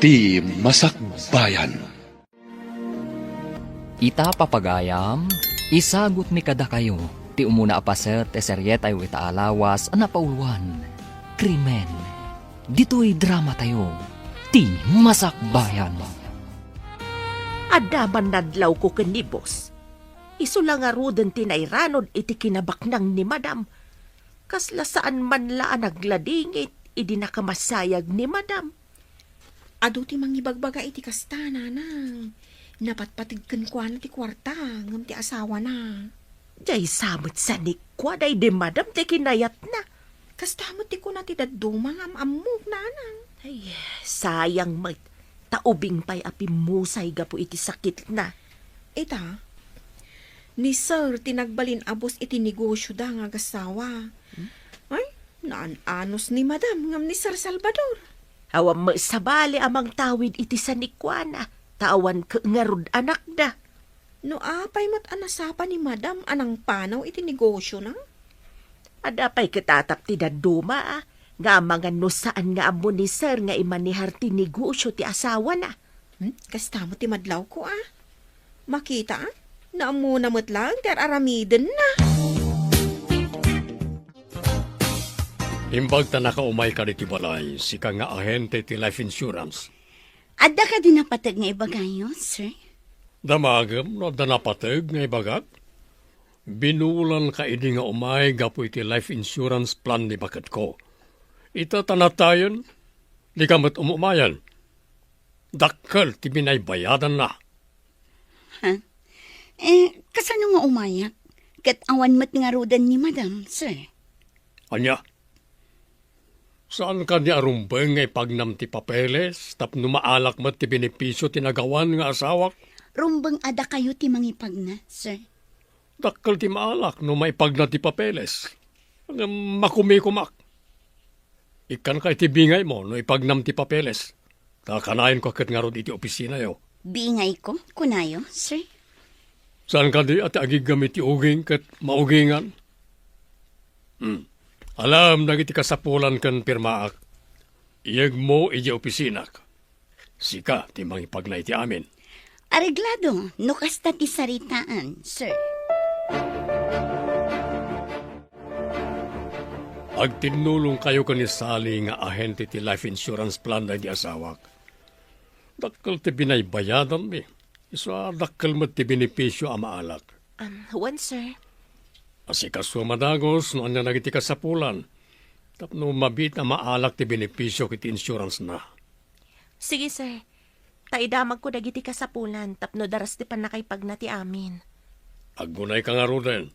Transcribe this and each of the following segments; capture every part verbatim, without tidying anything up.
Ti Masakbayan. Ita, papagayam, isagutmi kadakayo ti umuna a paset ti serietayo ita a lawas a napauluan, Krimen. Ditoy dramatayo, Ti Masakbayan. Adda man nadlawko ken ni boss. Isu la ngaruden ti nairanod iti kinabaknang ni madam. Kasla saan man la a nagladingit idi nakamasayag ni madam. Adu ti mangibagbaga iti kasta, nanang. Napatpateg kenkuana ti kuarta, ngem ti asawana. Diay sa met sanikua daydi madam ti kinayatna. Kasta met ti kuna ti dadduma nga am-ammok, nanang. Ay, sayang met. Ta ubing pay a pimmusay gapu iti sakitna. Ita, ni Sir ti nagbalin a boss iti negosyoda nga agassawa. Hmm? Ay, naan-anos ni Madam ngem ni Sir Salvador. Awan met sabali a mangtawid iti sanikuana, ta awan ket ngarud anakda. No apay met a nasapa ni Madam a nangpanaw iti negosyona? Adda pay ket atap ti dadduma, a, nga amangan no saan nga ammo ni Sir nga imanehar ti negosyo ti asawana. Hmm? Kasta met ti madlawko, a. Makita, a? Naammona met laeng ti ar-aramidenna. Imbag ta nakaumay ka ditoy balay, sika nga ahente ti life insurance. Adda kadi napateg nga ibagayo, sir? Damagem no adda napateg nga ibagak. Binulanka idi nga umay gapu iti life insurance plan ni baketko. Ita ta natayen, dika met umumayen. Dakkel ti binaybayadanna. Ha? Eh, kasano nga umayak? Ket awan met ngaruden ni Madam, sir. Ania? Saan kadi a rumbeng nga ipagnam ti papeles tapno maalak met ti benepisio ti nagawan nga asawak? Rumbeng a dakayo ti mangipagna, sir. Dakkel ti maalak no maipagna ti papeles. Ngem makumikumak. Ikkanka iti bingaymo no ipagnam ti papeles. Ta kanayon ko ket ngarud iti opisinayo. Bingayko, kunayo, sir? Saan kadi a ti agiggam iti uging ket maugingan? Hmm. Alam dagiti kasapulan ken pirmaak. Iyegmo idiay opisinako. Sika ti mangipagna iti amin. Areglado, no kasta ti saritaan, sir. Agtinnulongkayo ken ni Sally nga ahente ti life insurance plan daydi asawak. Dakkel ti binaybayadanmi. Isu a dakkel met ti benepisio a maalak. Um, wen, sir. Asikaso a madagos no ania dagiti kasapulan tapno mabiit a maalak ti benepisio iti insurance-na. Sige, sir. Ta idamagko dagiti kasapulan tapno daras ti pannakaipagna ti amin. Aggunayka ngaruden.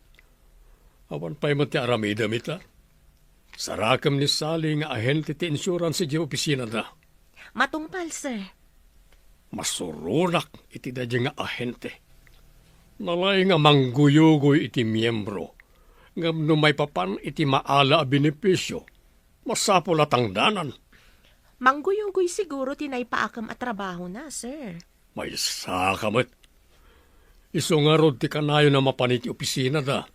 Awan pay met ti aramidem ita. Sarakem ni Sally nga ahente ti insurance idiay opisinada. Matungpal, sir. Masuronak iti daydiay nga ahente. Nalaing a mangguyugoy iti miembro, ngem no maipapan iti maala a benepisio, masapul a tangdanan. Mangguyugoy siguro ti naipaakem a trabahona, sir. Maysa ka met. Isu ngarud ti kanayon a mapan iti opisinada.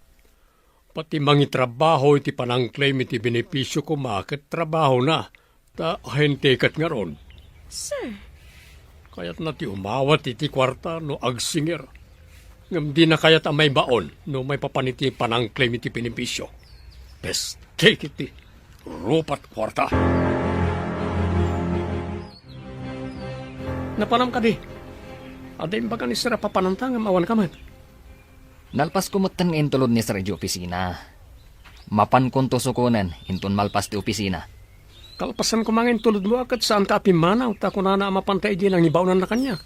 Pati mangitrabaho iti panang-claim iti benepisio koma ket trabahona, ta ahente ket ngarud. Sir. Kayatna ti umawat iti kuarta no agsingir. Ngem dina kayat a maibaon no maipapan iti panang-claim iti benepisio. Peste iti rupat kuarta. Napanam kadi? Adda imbaga ni Sir a papananta ngem awan ka met. Nalpasko metten nga intulod ni Sir idiay opisina. Mapankonto sukonen inton malpas ti opisina. Kalpasan koma nga intulodmo a ket saanka a pimmanaw, ta kunana a mapanta idi nangibaonanna kaniak.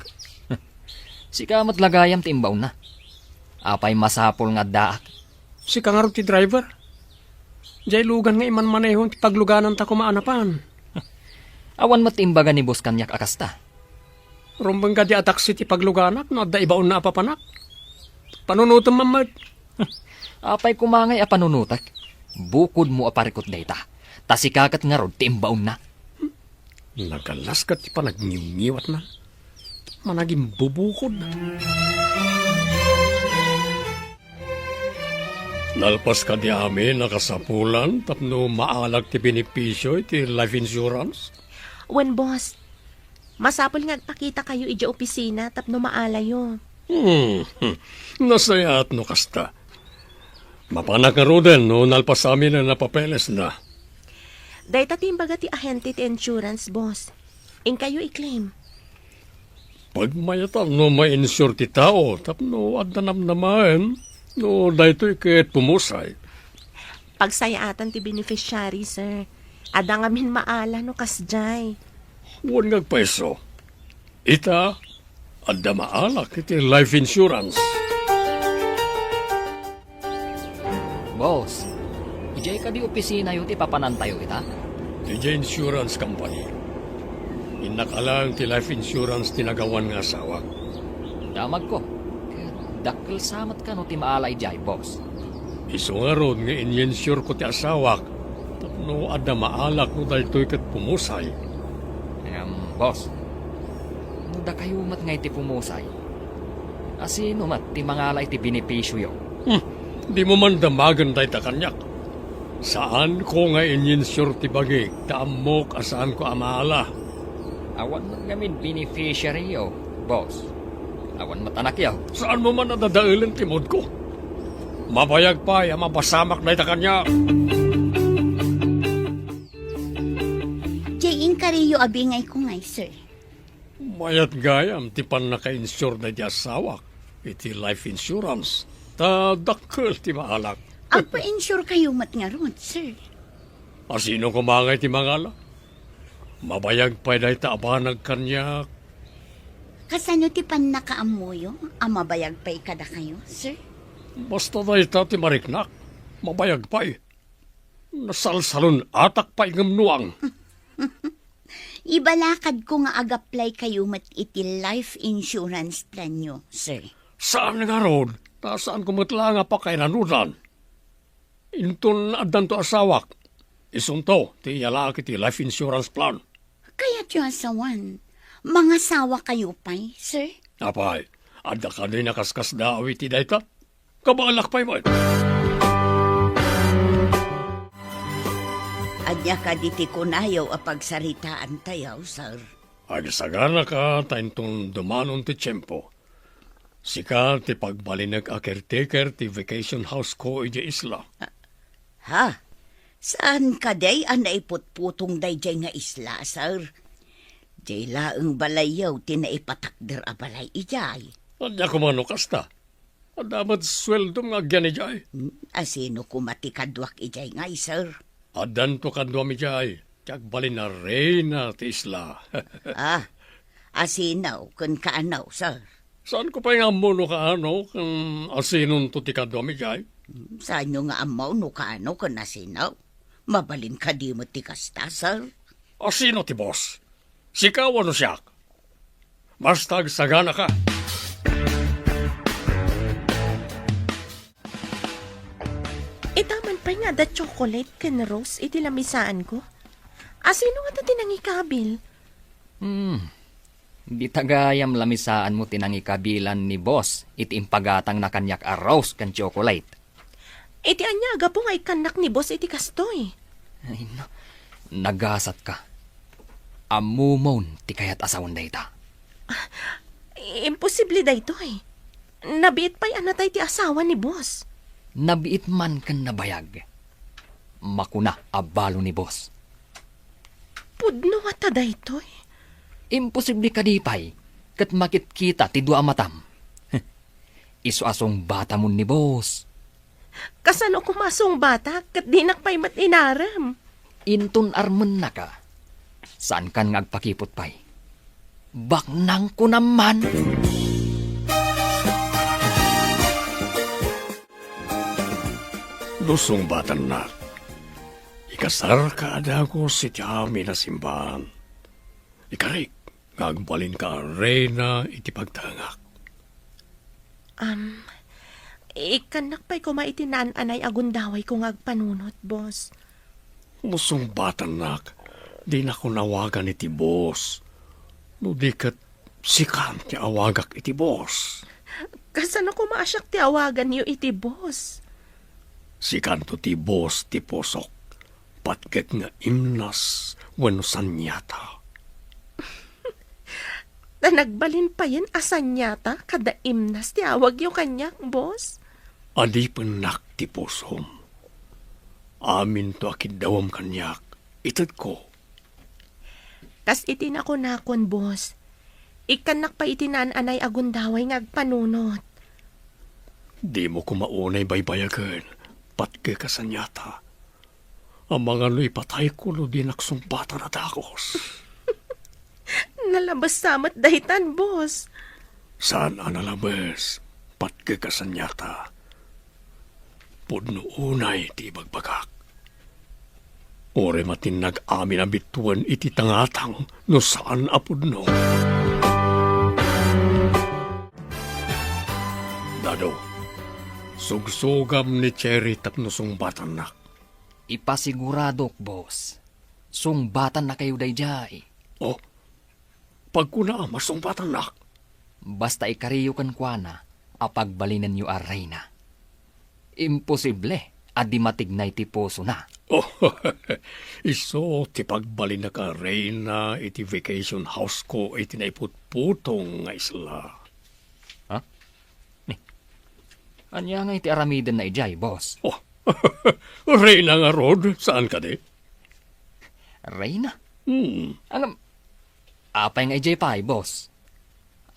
Sika met la gayam ti imbaonna. Apay masapul nga addaak? Sika ngarud ti driver. Diay lugan nga imanmanehon ti paglugananta koma a napan. Awan met ti imbaga ni boss kaniak a kasta. Rumbeng kadi a taksi ti pagluganak no adda ibaonna a papanak. Panunotem man met. Apay koma ngay a panunotek? Bukodmo a parikut dayta. Ta sika ket ngarud ti imbaonna. Nagalas ket ti panagniwngiwatna. Managimbubukod. Nalpas kadi amin a kasapulan tapno maalak ti benepisio iti life insurance? Wen, boss. Masapul nga agpakitakayo idiay opisina tapno maalayo. Hmm, hmm. Nasayaat no kasta. Mapanak ngaruden no nalpasamin a napapelesna. Dayta ti imbaga ti ahente ti insurance, boss. Inkayo i-claim. Pagmayatan no ma-insure ti tao tapno adda namnamaen no daytoy ket pumusay. Pagsayaatan ti beneficiary, sir. Adda ngamin maala no kasdiay. Wen nga agpayso. Ita, adda maalak iti life insurance. Boss, idiay kadi opisinayo ti papanantayo ita? Idiay insurance company. Innak a laeng ti life insurance ti nagawan nga asawak. Damagko. Ket dakkel sa met kano ti maala idiay, boss? Isu ngarud nga in-insureko ti asawak tapno adda maalak no daytoy ket pumusay. Em, boss, no dakayo met ngay ti pumusay, asino met ti mangala iti benepisioyo? Hmm, dimo man damagen dayta kaniak. Saanko nga in-insure ti bagik ta ammok a saanko a maala. Awan met ngamin beneficiaryo, boss. Awan met anakyo. Saanmo man a dadaelen ti moodko? Mabayag pay a mapasamak dayta kaniak. Jay, inkariyo a bingayko ngay, sir. Mayat gayam ti pannaka-insure daydi asawak iti life insurance. Ta dakkel ti maalak. Agpa-insure kayo met ngarud, sir. Asino koma ngay ti mangala? Mabayag pay dayta a banag kaniak. Kasano ti pannakaammoyo a mabayag pay kadakayo, sir? Basta dayta ti mariknak, mabayag pay. Nasalsalun-atak pay ngem nuang. Ibalakadko nga ag-apply kayo met iti life insurance planyo, sir. Saan ngarud, ta saanko met la nga pakainanudan. Inton addanto asawak, isunto ti iyalaak iti life insurance plan. Kayatyo a sawen, mangasawa kayo pay, sir? Apay, adda kadi nakaskasdaaw iti dayta? Kabaelak pay met. Ania kadi ti kunayo a pagsaritaantayo, sir? Agsaganaka ta inton dumanon ti tiempo, sika ti pagbalinek a caretaker ti vacation house ko idiay isla. Ha? Saan kadi a naiputputong daydiay nga isla, sir? Diay laeng balayyo ti naipatakder a balay idiay. Ania koma no kasta? Adda met sueldom nga agyan idiay. Hmm, asino koma ti kaduak idiay ngay, sir? Addanto kaduam idiay, ti agbalin a reyna ti isla. Ah, asino ken kaano, sir? Saanko pay nga ammo no kaano ken asinonto ti kaduam idiay? Hmm, saanyo nga ammo no kaano ken asino? Mabalin kadi met ti kasta, sir? Asino ti boss? Sika wenno siak? Basta agsaganaka. Ita man pay nga adda chocolate ken rose iti lamisaanko. Asino ngata ti nangikabil? Hmm. Dita gayam lamisaanmo ti nangikabilan ni boss iti impagatangna kaniak a rose ken chocolate. Iti ania a gapu nga ikkannak ni boss iti kastoy? Ay, no. Nagasatka. Ammomon ti kayat a sawen dayta. Imposible daytoy. Nabiit pay a natay ti asawa ni boss. Nabiit man ken nabayag. Makuna a balo ni boss. Pudno ngata daytoy? Imposible kadi pay ket makitkita ti dua a matam? Isu a sungbatamon ni boss. Kasano koma a sungbatak ket dinak pay met inarem? Inton armennaka, saankan nga agpakiput pay. Baknangko naman. No sungbatannak, ikasarka a dagus iti amin a simbahan. Ikarik nga agbalinka a reyna iti pagtaengak. Am, ikkannak pay koma iti naan-anay a gundawayko nga agpanunot, boss. No sungbatannak, dinakon awagan iti boss. No di ket, sikan ti awagak iti boss. Kasano koma a siak ti awaganyo iti boss? Sikanto ti boss ti pusok, patgek nga imnas wenno saniata. Ta nagbalin payen a saniata kada imnas ti awagyo kaniak, boss. Adipennak ti pusom. Aminto a kiddawem kaniak, itedko. Kas iti nakunakon, boss, ikkannak pay iti naan-anay a gundaway nga agpanunot. Dimo koma unay baybayagen, patgek a saniata. Amangan no ipatayko no dinak sungbatan a dakos. Nalabes sa met daytan, boss. Saan a nalabes, patgek a saniata. Pudno unay ti ibagbagak. Uray matinnag amin a bituen iti tangatang no saan a pudno. Dado, sugsugam ni Cherry tapno sungbatannak. Ipasiguradok, boss. Sungbatannakayo daydiay. Oh, pagkunaam a sungbatannak. Basta ikariyo kenkuana a pagbalinenyo a reyna. Imposible a di matignay ti pusona. Oh, isu ti pagbalinnak a reyna iti vacation house ko iti naiputputong nga isla. Ha? Ni, ania nga iti aramidenna idiay, boss? Oh, reyna ngarud, saan kadi? Reyna? Hmm. Ngem, apay nga idiay pay, boss?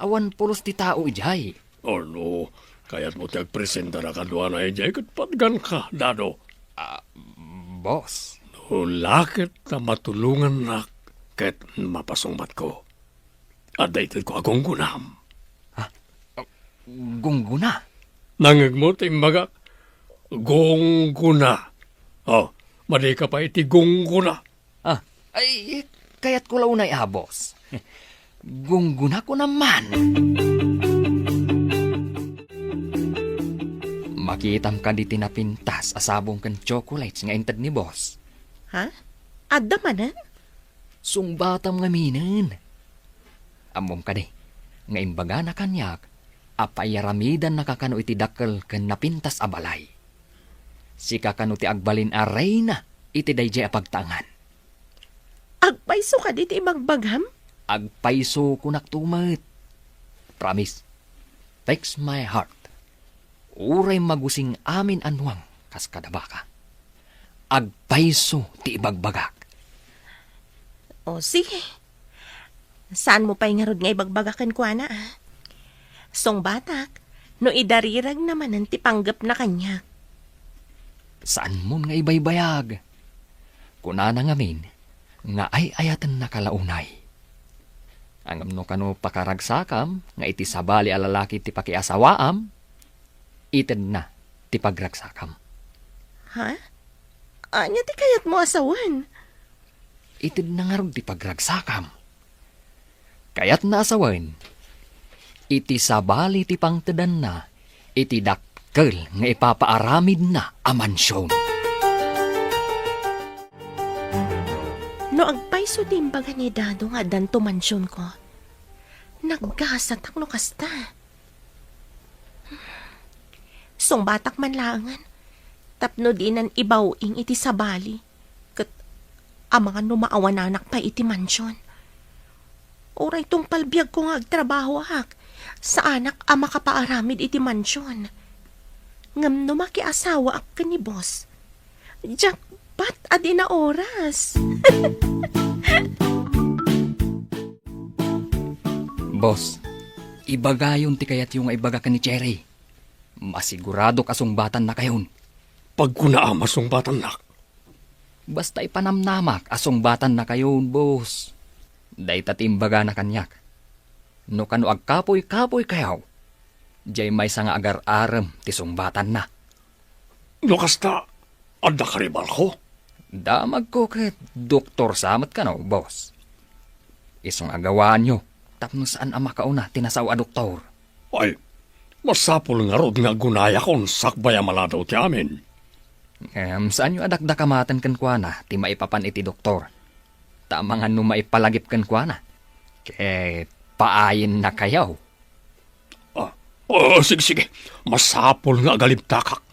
Awan pulos ti tao idiay. Ano, kayatmo ti agpresentana kaduana idiay ket patganka, Dado? Ah, boss. No la ket ta matulongannak ket mapasungbatko. Adda itedko a gunggunam. Ha? Gungguna? Nangngegmo ti imbagak? Gungguna. Oh, madika pay iti gungguna. Ah, ay, kayatko la unay a, boss. Gungguna ko naman. Makitam kadi ti napintas a sabong ken chocolates nga inted ni boss? Ha? Adda manen? Sungbatam ngaminen. Ammom kadi nga imbagana kaniak a paiyaramidannaka kano iti dakkel ken napintas a balay. Sika kano ti agbalin a reyna iti daydiay a pagtaengan. Agpayso kadi ti ibagbagam? Agpayso, kunak to met. Promise. Text my heart. Uray magusing amin a nuang kas kada baka. Agpayso ti ibagbagak. O, sige. Saanmo pay ngarud nga ibagbaga kenkuana, a? Sungbatak, no idariragna manen ti panggepna kaniak. Saanmon nga ibaybayag. Kunana ngamin nga ay-ayatennaka la unay. Ngem no kano pakaragsakam nga iti sabali a lalaki ti pakiasawaam, itedna ti pagragsakam. Ha? Ania ti kayatmo a sawen? Itedna ngarud ti pagragsakam. Kayatna a sawen, iti sabali ti pangtedanna iti dakkel nga ipapaaramidna a mansion. No agpayso ti imbaga ni Dado nga addanto mansionko, naggasatak no kasta. Sungbatak man laengen tapno dinan ibaw-ing iti sabali, ket amangan no maawananak pay iti mansion. Uray tungpal biagko nga agtrabahoak, saanak a makapaaramid iti mansion. Ngem no makiasawaak ken ni boss, jackpot a di naoras. Boss, ibagayon ti kayatyo nga ibaga ken ni Cherry. Masiguradok a sungbatannakayon. Pagkunaam a sungbatannak. Basta ipanamnamak a sungbatannakayon, boss. Dayta ti imbagana kaniak. No kano agkapuy-kapuykayo, diay maysa nga agar-arem ti sungbatanna. No kasta, adda karibalko? Damagko ket doktor sa met kano, boss. Isu nga agawaanyo tapno saan a makauna ti nasao a doktor. Ay, masapul ngarud nga agunayakon sakbay a maladaw ti amin. Ngem saanyo a dakdakamaten kenkuana ti maipapan iti doktor. Ta amangan no maipalagip kenkuana, ket paayennakayo. Ah, oh, sige, sige. Masapul nga agalibtakak.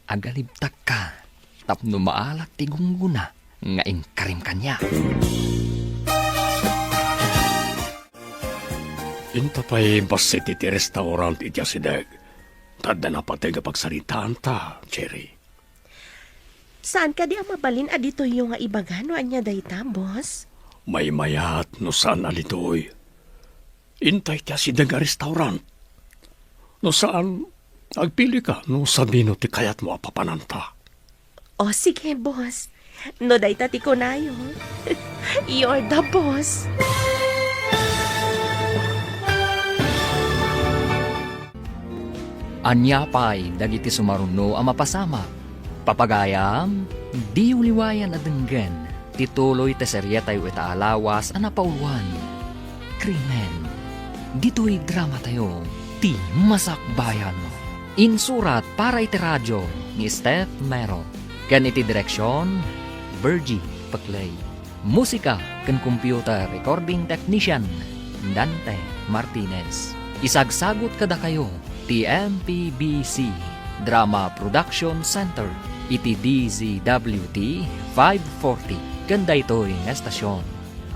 Agalibtakka tapno maalak ti gunggona nga inkarim kaniak. Inta pay bassit iti restaurant iti asideg. Ta adda napateg a pagsaritaanta, Cherry. Saan kadi a mabalin a ditoyyo nga ibaga no ania dayta, boss? Maymayat no saan a ditoy. Inta iti asideg a restaurant. No saan, agpilika no sadino ti kayatmo a papananta. O, sige, boss. No dayta ti kunayo, you're the boss. Ania pay dagiti sumaruno a mapasamak? Papagayam, diyo liwayan a denggen ti tuloy ti serietayo ita a lawas a napauluan, Krimen. Ditoy dramatayo, Ti Masakbayan. Insurat para iti radio ni Steph Mero, ken iti direksion, Virgie Peclay. Musika ken computer recording technician, Dante Martinez. Isagsagut kadakayo ti M P B C Drama Production Center iti D Z W T five forty ken daytoy nga estasion.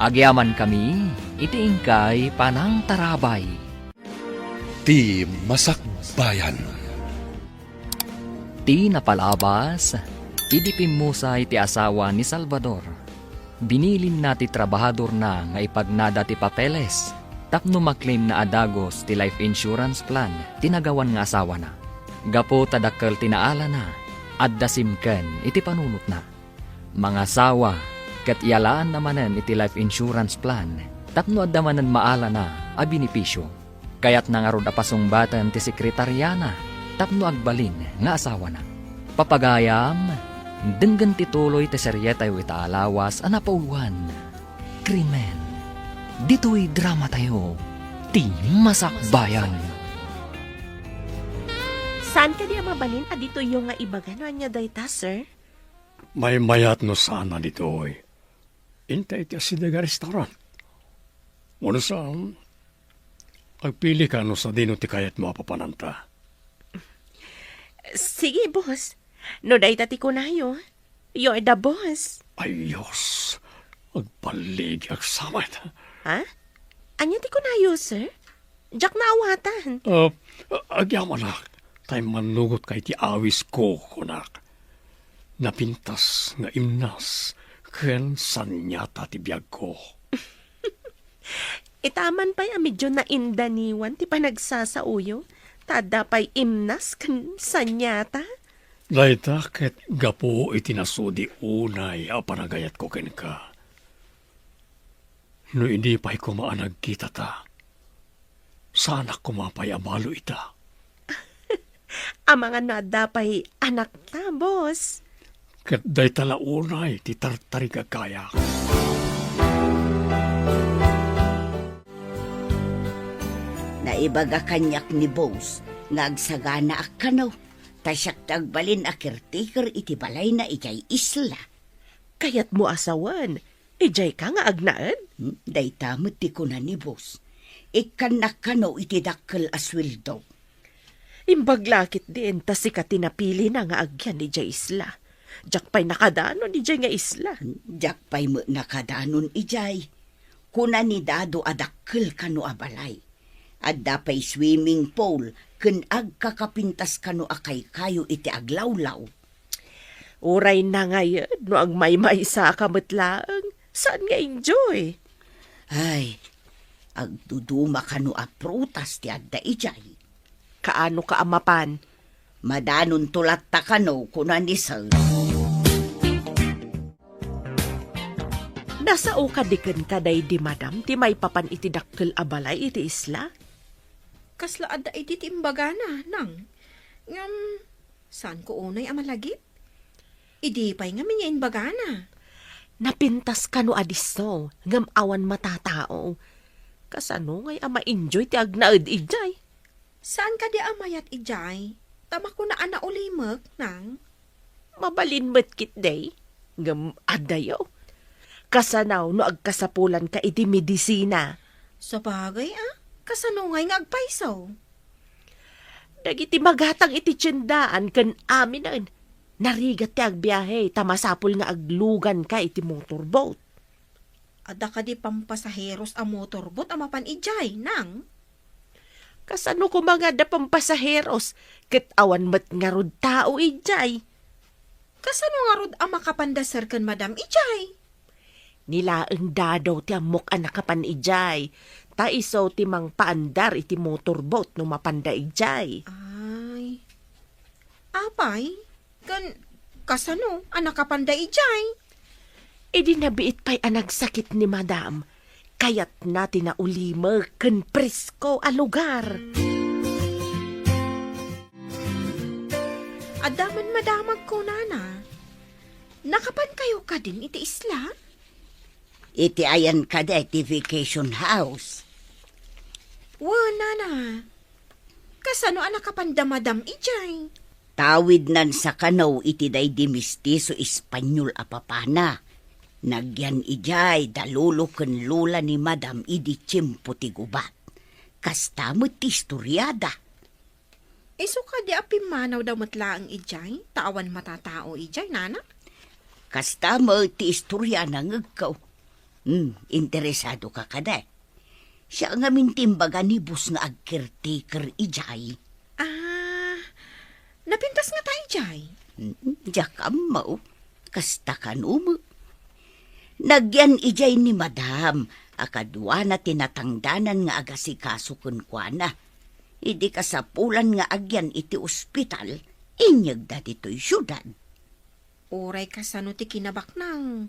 Agyamankami iti inkay panangtarabay. Ti Masakbayan. Ti napalabas, idi pimmusay ti asawa ni Salvador, binilinna ti trabahadorna nga ipagnada ti papeles tapno ma-claimna a dagus ti life insurance plan ti nagawan nga asawana. Gapu ta dakkel ti naalana, adda simken iti panunotna. Mangasawa ket iyalaanna manen iti life insurance plan tapno adda manen maalana a benepisio. Kayatna ngarud a pasungbaten ti sekretariana tapno agbalin nga asawana. Papagayam, denggen ti tuloy ti serietayo ita a lawas a napauluan, Krimen. Ditoy dramatayo, Ti Masakbayan. Saan kadi a mabalin a ditoyyo nga ibaga no ania dayta, sir? Maymayat no saan a ditoy. Inta iti asideg a restaurant. Wenno saan, agpilika no sadino ti kayatmo a papananta. Sige, boss. No dayta ti kunayo, you're the boss. Ay, Diyos. Agbaligi, agsamet. Ha? Ania ti kunayo, sir? Diak naawatan. Ah, agyamanak, ta immannugotka iti awisko, kunak. Napintas nga imnas ken saniata ti biagko. Itaman pay a medyo naindaniwan ti panagsasaoyo, ta adda pay imnas ken saniata. Dayta ket gapu iti nasudi unay a panagayatko kenka. No idi pay koma a nagkitata, saanak koma pay a balo ita. Amangan no adda pay anakta, boss. Ket dayta la unay ti tartarigagayak. Naibaga kaniak ni boss nga agsaganaak kano, ta siak ti agbalin a caretaker iti balayna idiay isla. Kayatmo a sawen, idiayka nga agnaed? Hmm, dayta met ti kuna ni boss. Ikkannak kano iti dakkel a sueldo. Imbag la ketdin ta sika ti napilina nga agyan idiay isla. Diak pay nakadanon idiay nga isla. Hmm, diak pay met nakadanon idiay. Kuna ni Dado a dakkel kano a balay. Adda pay swimming pool ken agkakapintas kano a kaykayo iti aglawlaw. Uray nangayed no agmaymaysaka met laeng, saan nga enjoy? Ay, agduduma kano a prutas ti adda idiay. Kaano ka a mapan? Madanonto latta kano, kuna ni Sir. Nasao kadi kenka daydi madam ti maipapan iti dakkel a balay iti isla? Kasla adda idi ti imbagana, nang. Ngem, saanko unay a malagip? Idi pay ngamin nga imbagana. Napintas kano a disso, ngem awan matatao. Kasano ngay a ma-enjoy ti agnaed idiay? Saan kadi a mayat idiay? Ta makuna a naulimek, nang. Mabalin met ketdi, ngem addayo. Kasano no agkasapulanka iti medisina? Sabagay a, kasano ngay nga agpayso? Dagiti magatang iti tiendaan ken aminen, narigat ti agbiahe ta masapul nga agluganka iti motorboat. Adda kadi pampasaheros a motorboat a mapan idiay, nang? Kasano koma nga adda pampasaheros ket awan met ngarud tao idiay? Kasano ngarud a makapanda sir ken madam idiay? Ni laeng Dado ti ammok a nakapan idiay, ta isu ti mangpaandar iti motorboat no mapanda idiay. Ay. Apay? Ken kasano a nakapanda idiay? Idi nabiit pay a nagsakit ni madam, kayatna ti naulimek ken presko a lugar. Adda man madamagko, nana. Nakapankayo kadin iti isla? Iti ayan kadi ti vacation house. Wen, nana. Kasano a nakapanda madam idiay? Tawidnan sa kano iti daydi mestizo Espanyol a papana. Nagyan idiay da lolo ken lola ni madam idi tiempo ti gubat. Kasta met ti istoriada. Isu kadi a pimmanawda met laeng idiay, ta awan matatao idiay, nana? Kasta met ti istoriana, nangngegko. Hmm, interesado ka kadi? Siya ngamin ti imbaga ni boss nga ag-caretaker idiay. Ah, napintas ngata idiay? Hmm, diak ammo. Kasta kano met. Nagyan idiay ni madam a kaduana ti natangdanan nga agasikaso kenkuana. Idi kasapulan nga agyan iti ospital, inyegda ditoy siudad. Uray kasano ti kinabaknang,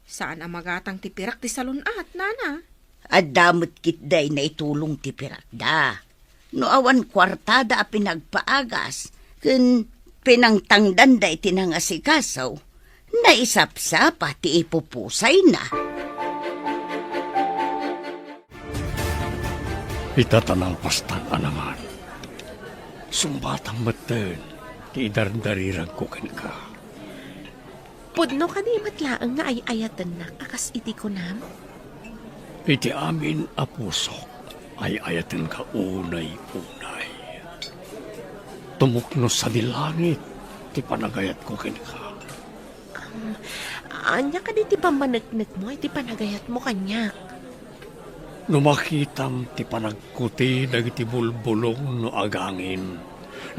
saan a magatang ti pirak ti salun-at, nana. Adda met ketdi naitulong ti pirakda. No awan kuartada a pinagpaagas, ken pinangtangdanda iti nangasikaso, naisapsapa ti ipupusayna. Ita ta nalpastan a naman. Sungbatam metten ti idardariragko kenka. Pudno kadi met laeng nga ay-ayatennak a kas iti kunam? Iti amin a pusok, ay-ayatenka unay-unay. Tumukno sadi langit ti panagayatko kenka. Um, ania kadi ti pammaneknekmo iti panagayatmo kaniak? No makitam ti panagkuti dagiti bulbulong no agangin,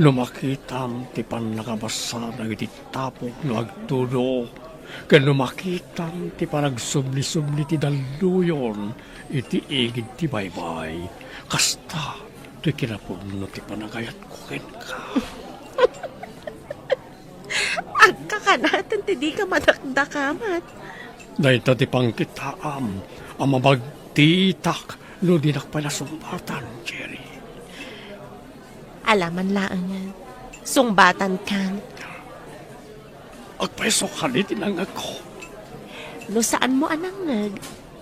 no makitam ti pannakabasa dagiti tapog no agtudo, ken no makitam ti panagsubli-subli ti dalluyon iti igid ti baybay, kasta ti kinapudno ti panagayatko kenka. Agkakanaten ti dika madakdakamat. Dayta ti pangkitaam a mabagtitak no dinak pay nasungbatan, Jerry. Alaman laengen, sungbatankan. Agpayso kadi ti nangngegko. No saanmo a nangngeg,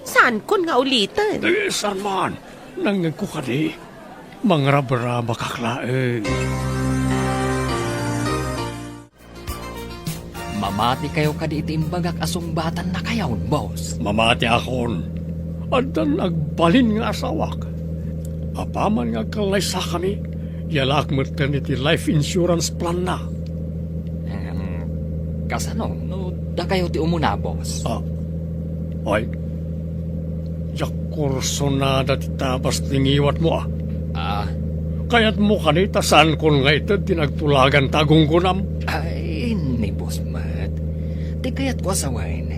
saankon nga uliten. Eh, saan man? Nangngegko kadi. Mangrabrabakak laeng. Mamatikayo kadi iti imbagak a sungbatannakayon, boss? Mamatiakon. Addan agbalin nga asawak. Apaman nga agkallaysakami, yalaak metten iti life insurance plan-na. Em, kasano no dakayo ti umuna, boss? Ah. Ay. Diak kursonada ti tabas ti ngiwatmo, a. Ah. Kayatmo kadi ta saankon nga ited ti nagtulagan ta agunggonam? Ay, ni boss met. Ti kayatko a sawen,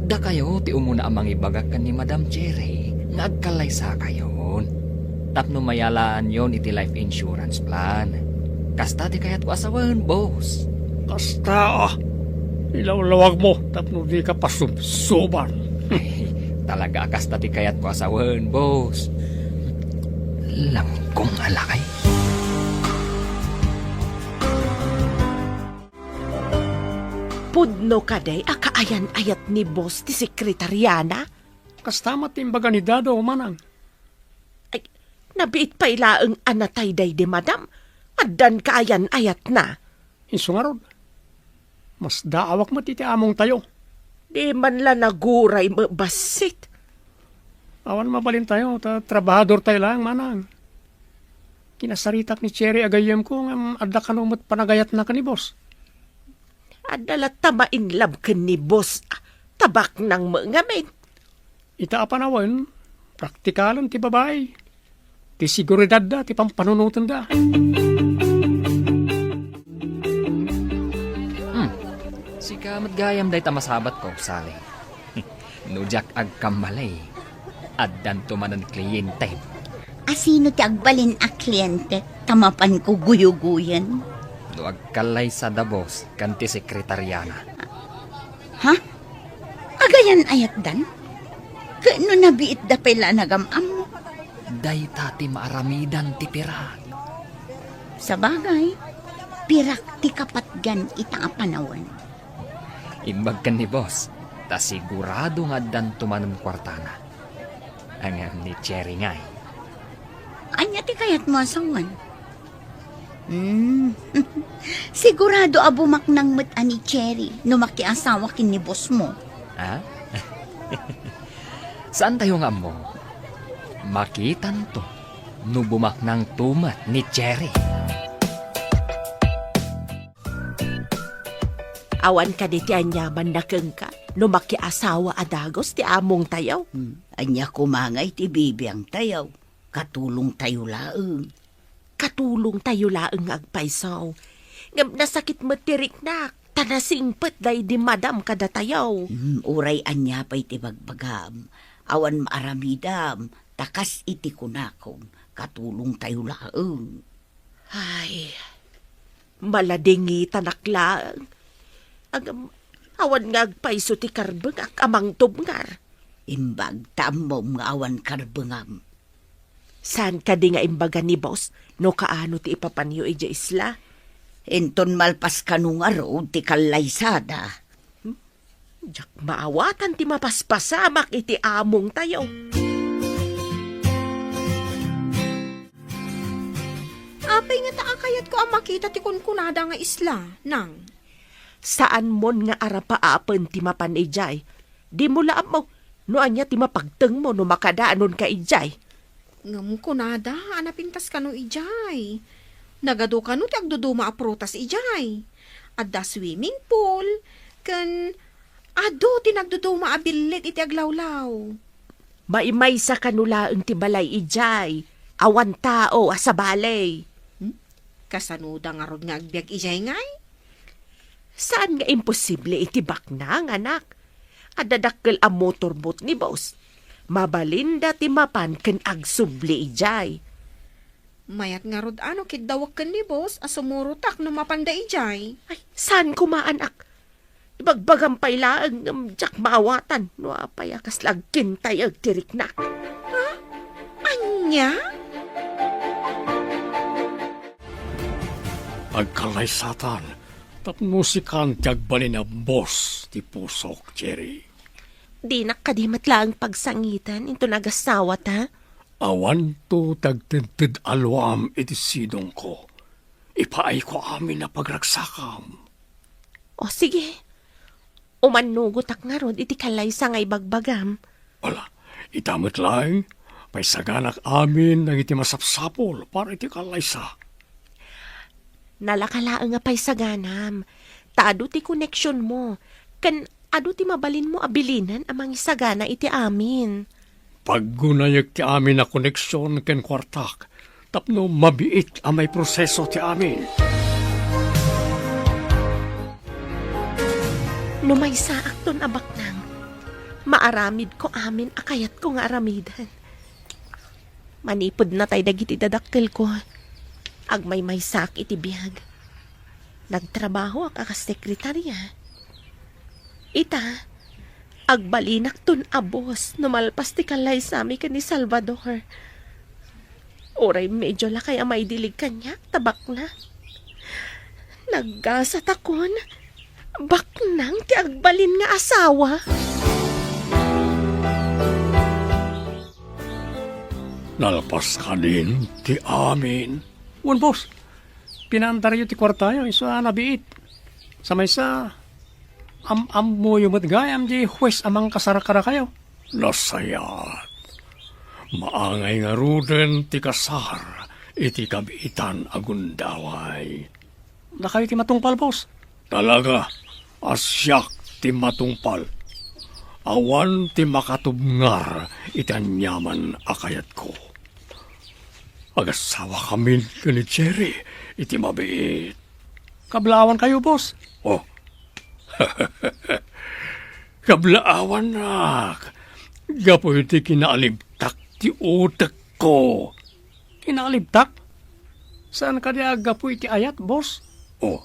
dakayo ti umuna a mangibaga ken ni Madam Cherry nga agkallaysakayon. Tapno mayalaanyon iti life insurance plan. Kasta ti kayatko a sawen, boss. Kasta, a. Ilawlawagmo tapno dika pasubsoban. Ay, talaga a kasta ti kayatko a sawen, boss. Langkong a lakay. Pudno kadi a kaayan-ayat ni boss ti sekretariana? Kasta met ti imbaga ni Dado, manang. Ay, nabiit pay laeng a natay daydi madam. Addan kaayan-ayatna. Isu ngarud, masdaawak met iti amongtayo. Di man la naguray met bassit. Awan mabalintayo, ta trabahadortayo laeng, manang. Kinasaritak ni Cherry a gayyemko, ngem adda kano met panagayatna ken ni boss. Adda latta ma-inlove ken ni boss, a, ta baknang met ngamin. Ita a panawen, praktikalen ti babai. ti seguridadda ti pampanunotenda. Hmm. Sika met gayam dayta masabatko, Sally. No diak agkamali, addanto manen kliyentem. A, sino ti agbalin a kliyente ta mapanko guyugoyen? No agkallaysada, boss, ken ti sekretariana. Ha? Agayan ayatdan? Ket no nabiitda pay la a nagam-ammo? Dayta ti maaramidan ti pirak. Sabagay, pirak ti kapatgan ita a panawen. Imbag ken ni boss, ta sigurado nga addanto manen kuartana. Ngem ni Cherry ngay? Ania ti kayatmo a sawen? Hmm. Sigurado a bumaknang met a ni Cherry no makiasawa ken ni boss mo. Ha? Saantayo nga ammo? Makitanto no bumaknangto met ni Cherry. Awan kadi ti aniamanna kenka no makiasawa a dagus ti amongtayo? Hmm. Ania koma ngay ti bibiangtayo? Katulongtayo laeng. Katulongtayo laeng nga agpayso. Ngem nasakit met ti riknak, ta nasingpetda idi madam kadatayo. Hmm, uray ania pay ti bagbagam, awan maaramidam, ta kas iti kunakon, katulongtayo laeng. Ay, maladingitanak laeng. Agam, awan nga agpayso ti karbengak a mangtubngar. Imbag ta ammom nga awan karbengam. Saan kadi nga imbaga ni boss no kaano ti ipapanyo idiay isla? Inton malpas kano ngarud ti kallaysada. Hmm? Diak maawatan ti mapaspasamak iti amongtayo. Apay ngata a kayatko a makita ti kunkunada nga isla, nang? Saanmon nga arapaapen ti mapan idiay. Dimo la ammo no ania ti mapagtengmo no makadaanonka idiay. Ngem kunada a napintas kano idiay. Nagadu kano ti agduduma a prutas idiay. Adda swimming pool, ken adu ti nagduduma a billit iti aglawlaw. Maimaysa kano laeng ti balay idiay. Awan tao a sabali. Hmm? Kasanoda ngarud nga agbiag idiay ngay? Saan nga imposible iti baknang, anak? Adda dakkel a motorboat ni boss. Mabalinda ti mapan ken agsubli idiay. Mayat ngarud a no kiddawek ken ni boss a sumurotak no mapanda idiay. Ay, saan koma, anak? Ibagbagam pay laeng ngem diak maawatan no apay a kasla agkintayeg ti riknak. Ha? Ania? Agkallaysatan, tapno sikan ti agbalin a boss ti pusok, Cherry. Dinak kadi met laeng pagsangiten inton agasawata? Awanto ti agtedted a luam iti sidongko. Ipaayko amin a pagragsakam. O, sige. Umannugotak ngarud iti kallaysa nga ibagbagam. Ala, ita met laeng, paysaganak amin dagiti masapsapul para iti kallaysa. Nalaka laeng a paysaganam, ta adu ti koneksionmo, ken adu ti mabalinmo a bilinen a mangisagana iti amin. Paggunayek ti amin a koneksion ken kuartak, tapno mabiit a maiproseso ti amin. No maysaakton a baknang, maaramidko amin a kayatko nga aramiden. Manipud natay dagiti dadakkelko, agmaymaysaak iti biag. Nagtrabahoak a kas sekretarya. Ita, agbalinakton a boss no malpas ti kallaysami ken ni Salvador. Uray medyo lakay a maidilig kaniak ta baknang. Naggasatakon, baknang ti agbalin nga asawa. Nalpas kadin ti amin. Wen, boss. Pinaandaryo ti kuartayo, isu a nabiit. Sa maysa, am-ammoyo met gayam di hues a mangkasar kadakayo. Nasayaat. Maangay ngaruden ti kasar iti kabiitan a gundaway. Dakayo ti matungpal, boss. Talaga a siak ti matungpal. Awan ti makatubngar iti aniaman a kayatko. Agasawa kamin ken ni Cherry iti mabiit. Kablaawankayo, boss? Oh. Kablaawannak. Gapu iti kinaalibtak ti utekko. Kinaalibtak? Saan kadi a gapu iti ayat, boss? Oh.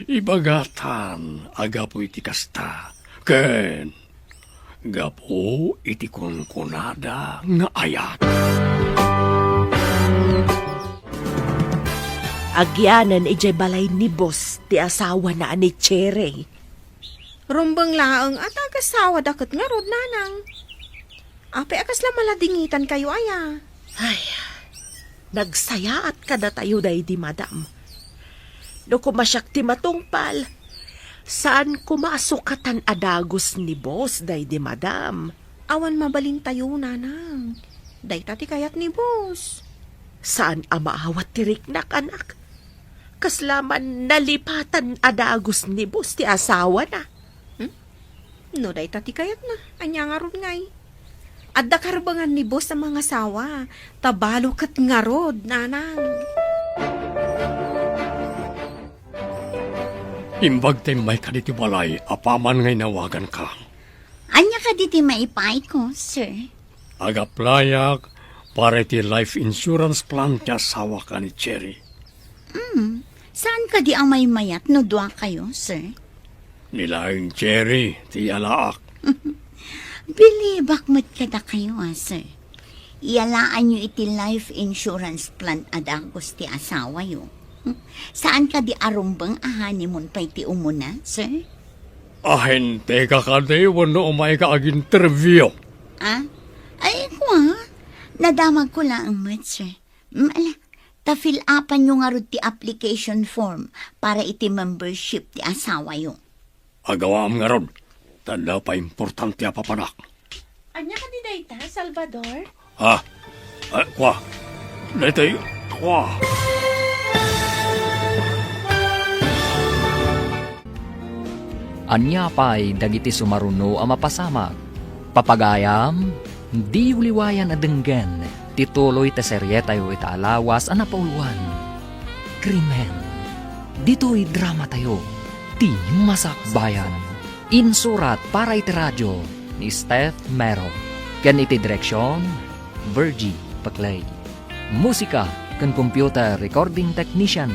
Ibagatan a gapu iti kasta. Ken gapu iti kunkunada nga ayat. Agyanen idiay balay ni boss ti asawana a ni Cherry. Rumbeng laeng a ta agasawada ket ngarud, nanang. Apay a kasla maladingitankayo aya? Ay, nagsayaat kadatayo daydi madam. No koma siak ti matungpal, saan koma a sukatan a dagus ni boss daydi madam. Awan mabalintayo, nanang. Dayta ti kayat ni boss. Saan a maawat ti riknak, anak. Kasla man nalipatan a dagus ni boss ti asawana. Hmm? No dayta ti kayatna, ania ngarud ngay? Adda karbengan ni boss a mangasawa, ta balo ket ngarud, nanang. Imbag ta immayka ditoy balay, apaman nga inawaganka. Ania kadi ti maipaayko, sir? Ag-applyak para iti life insurance plan ti asawak a ni Cherry. Hmm, saan kadi a maymayat no duakayo, sir? Ni laeng Cherry ti iyalaak. Bilibak met kadakayo, a, sir. Iyalaanyo iti life insurance plan a dagus ti asawayo. Saan kadi a rumbeng a honeymoon pay ti umuna, sir? Ahente ka kadi wenno umayka ag-interview? Ah? Ay, kua, nadamagko laeng met, sir. Mm, ala, ta fill upanyo ngarud ti application form para iti membership ti asawayo. Agawaam ngarud, ta adda pay importante a papanak. Ania kadi dayta, Salvador? Ah, ah, kua. Daytoy, kua. Ania pay dagiti sumaruno a mapasamak? Papagayam, diyo liwayan a denggen ti tuloy ti serietayo ita a lawas a napauluan, Krimen. Ditoy dramatayo, ti Masakbayan. Insurat para iti radio ni Steph Mero, ken iti direksion, Virgie Paclay. Musika ken computer recording technician,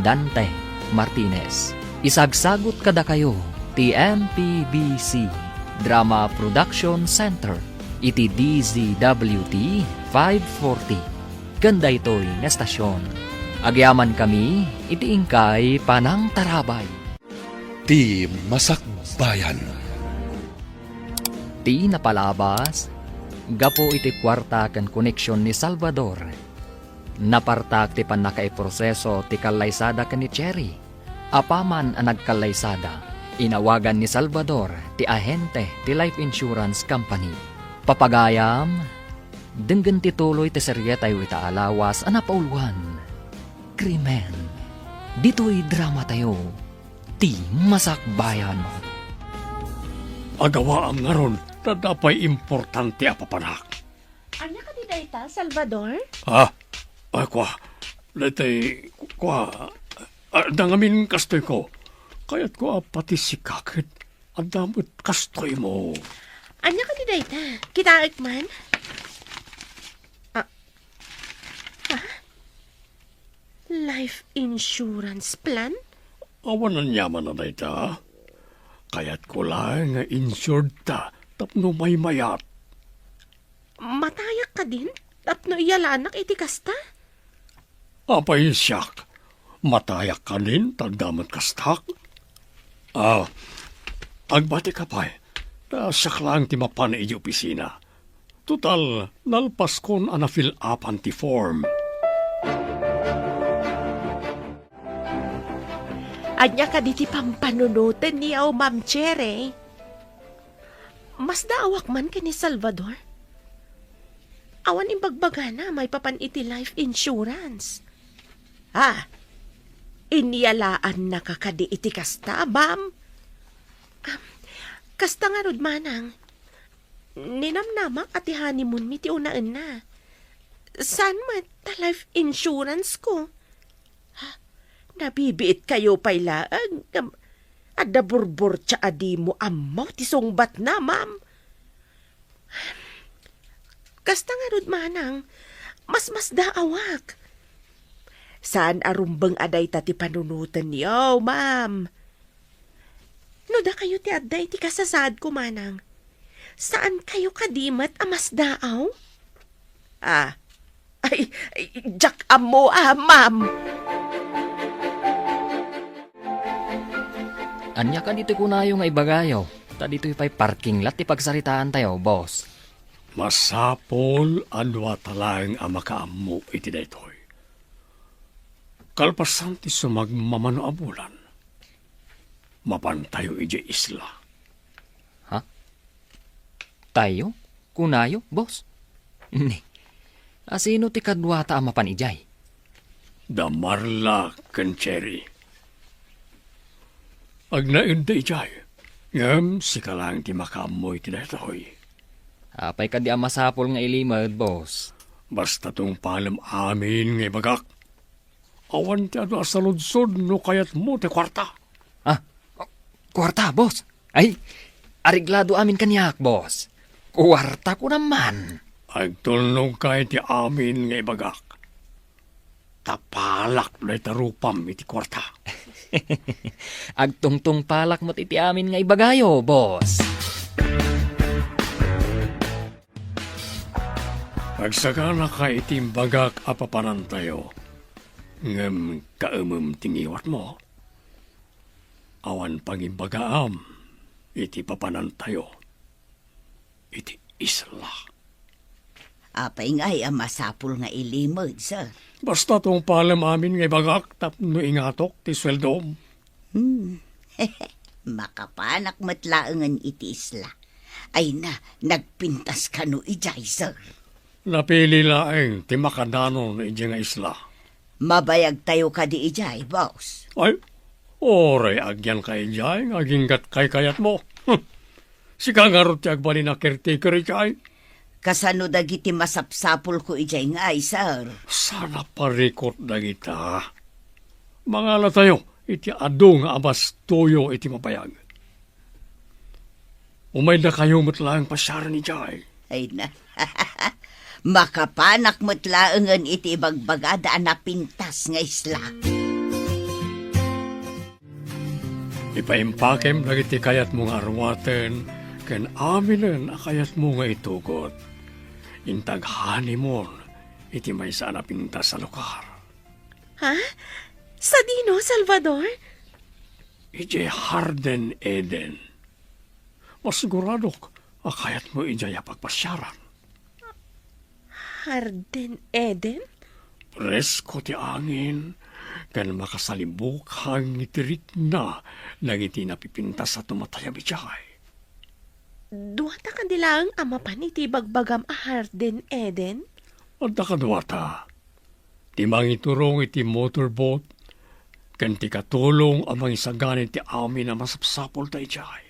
Dante Martinez. Isagsagut kadakayo ti M P B C Drama Production Center iti D Z W T five forty ken daytoy nga estasion. Agyamankami iti inkay panangtarabay. Ti Masakbayan. Ti napalabas, gapu iti kuarta ken koneksion ni Salvador, napartak ti pannakaiproseso ti kallaysada ken ni Cherry. Apaman a nagkallaysada, inawagan ni Salvador ti ahente ti life insurance company. Papagayam, denggen ti tuloy ti serietayo ita a lawas a napauluan, Krimen. Ditoy dramatayo, ti Masakbayan. Agawaam ngarud, ta adda pay importante a papanak. Ania kadi dayta, Salvador? Ah, ay, kua. Daytay, kua. Ah, dangamin kastoyko. Kayatko a pati sika ket adda met kastoymo. Ania kadi dayta? Kitaek man? Ah, ah? Life insurance plan? Awan aniaman a dayta. Kayatko laeng nga insured ta tapno maymayat. Matayak kadin tapno iyalanak iti kasta? Apay siak, matayak kadin ta adda met kastak? Ah, agbatika pay, ta siak laeng ti mapan iti opisina. Total, nalpaskon a na-fill upan ti form. Ania kadi ti pampanunotenyo, Ma'am Cherry? Masdaawak man ken ni Salvador. Awan imbagbagana maipapan iti life insurance. Ah, inyalaannaka kadi iti kasta, ma'am? Ah, kasta ngarud, manang. Ninamnamak a ti honeymoonmi ti unaenna. Saan met ta life insurance ko? Ha? Nabibiit kayo pay laeng ngem adda burburtia a dimo ammo ti sungbatna, ma'am. Kasta ngarud, manang, masmasdaawak. Saan a rumbeng a dayta ti panunotenyo, ma'am. No dakayo ti adda iti kasasaadko, manang, saan kayo kadi met a masdaaw? Ah, ay, ay, diak ammo, ah, ma'am. Ania kadi ti kunayo nga ibagayo? Ta ditoy pay parking lot ti pagsaritaantayo, boss. Masapul a duata laeng a makaammo iti daytoy. Kalpasan ti sumagmamano a bulan, mapantayo idiay isla. Ha? Tayo? Kunayo, boss? Ni, asino ti kaduata a mapan idiay? Da Marla ken Cherry. Agnaedda idiay, ngem sika laeng ti makaammo iti daytoy. Apay kadi a masapul nga ilimed, boss? Basta tungpalem amin nga ibagak. Awan ti adu a saludsod no kayatmo ti kuarta. Ah, kuarta, boss? Ay, areglado amin kaniak, boss. Kuarta ko naman. Agtulnogka iti amin nga ibagak. Tapalak dayta rupam iti kuarta. Agtungtungpalak met iti amin nga ibagayo, boss. Agsaganaka iti imbagak a papanantayo, ngem kaemem ti ngiwatmo. Awan pangimbagaam iti papanantayo iti isla. Apay ngay a masapul nga ilimed, sir? Basta tungpalem amin nga ibagak tapno ingatok ti sueldom. Hmm. Makapanak met laengen iti isla. Ay na, nagpintas kano idiay, sir? Napili laeng ti makadanon idiay nga isla. Mabayagtayo kadi idiay, boss? Ay, uray agyanka idiay nga aginggatkay kayatmo. Sika ngarud ti agbalin a caretaker idiay. Kasano dagiti masapsapulko idiay ngay, sir? Saan a parikut dagita. Mangalatayo iti adu nga abastoyo iti mabayag. Umaydakayo met laeng pasiaren idiay. Ay na. Makapanak met laengen iti ibagbagada a napintas nga isla. Ipaimpakem dagiti kayatmo nga arwaten ken aminen a kayatmo nga itugot. Inta ag-honeymoon iti maysa a napintas a lugar. Ha? Sadino, Salvador? Idiay Garden Eden. Masiguradok a kayatmo idiay a pagpasiaran. Garden Eden? Presko ti angin, ken makasalibukang iti rikna dagiti napipintas a tumatayab idiay. Duata kadi laeng a mapan iti ibagbagam a Garden Eden? Adda kaduata. Ti mangiturong iti motorboat, ken ti katulong a mangisagana iti amin a masapsapulda idiay.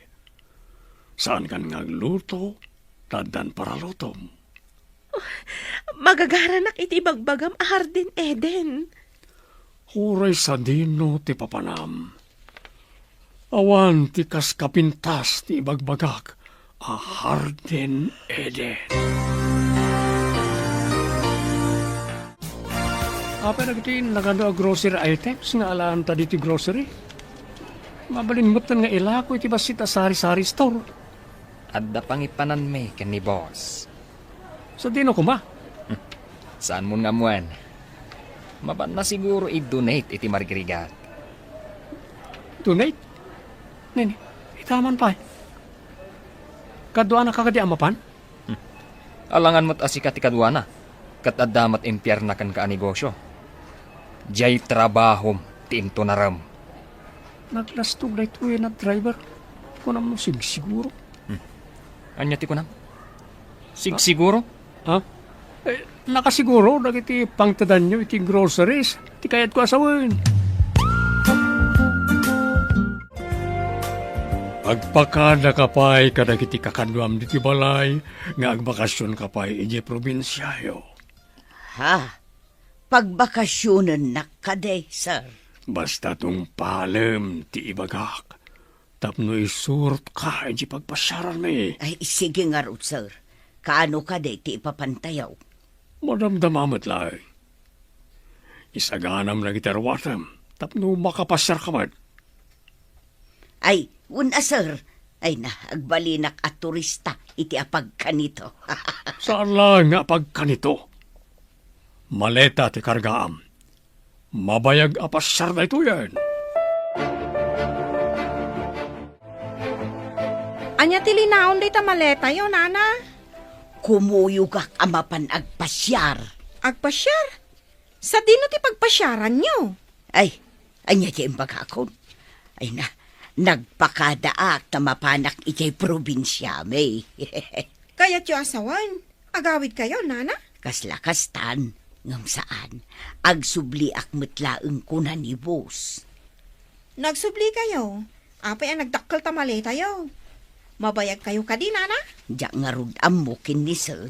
Saankan nga agluto, ta addan paralutom. Magagaranak iti ibagbagam a Garden Eden. Uray sadino ti papanam. Awan ti kas kapintas ti ibagbagak a Garden Eden. Apay dagiti nagadu a grocery items nga alaanta ditoy grocery? Mabalin metten nga ilako iti bassit a sari-sari store. Adda pangipananmi ken ni boss. Sadino koma? Saanmon nga ammoen? Mapanna siguro i-donate iti marigrigat. Donate? Nini, itaman pay. Kaduana ka kadi a mapan? Alangan met a sika ti kaduana, ket adda met impierna kenka a negosio. Diay trabahom ti intunarem. Naglastog daytoy a driver. Kunam no sigsiguro. Hmm. Ania ti kunam? Sigsiguro? Ha? Eh, nakasiguro dagiti pangtedanyo iti groceries ti kayatko a sawen. Agpakadaka pay kadagiti kakaduam ditoy balay nga agbakasionka pay idiay probinsiayo. Ah, pagbakasionennak kadi, sir. Basta tungpalem ti ibagak tapno isurotka idiay pagpasiaranmi. Ay, sige ngarud, sir. Kaano kadi ti ipapantayo? Madamdama met laeng. Isaganam dagiti aruatem tapno makapasiarka met. Ay, wen a, sir. Ay na, agbalinak a turista iti apagkanito. Saan laeng nga apagkanito. Maleta ti kargaam. Mabayag a pasiar daytoyen. Ania ti linaon dayta maletayo, nana? Kumuyogak a mapan agpasiar. Agpasiar? Sadino ti pagpasiaranyo? Ay, ania ti imbagakon? Ay na, nagpakadaak ta mapanak idiay probinsiami. Kayatyo a sawen, agawidkayo, nana? Kasla kastan, ngem saan. Agsubliak met laeng kuna ni boss. Nagsublikayo? Apay a nagdakkel ta maletayo? Mabayagkayo kadi, nana? Diak ngarud ammo ken ni sir.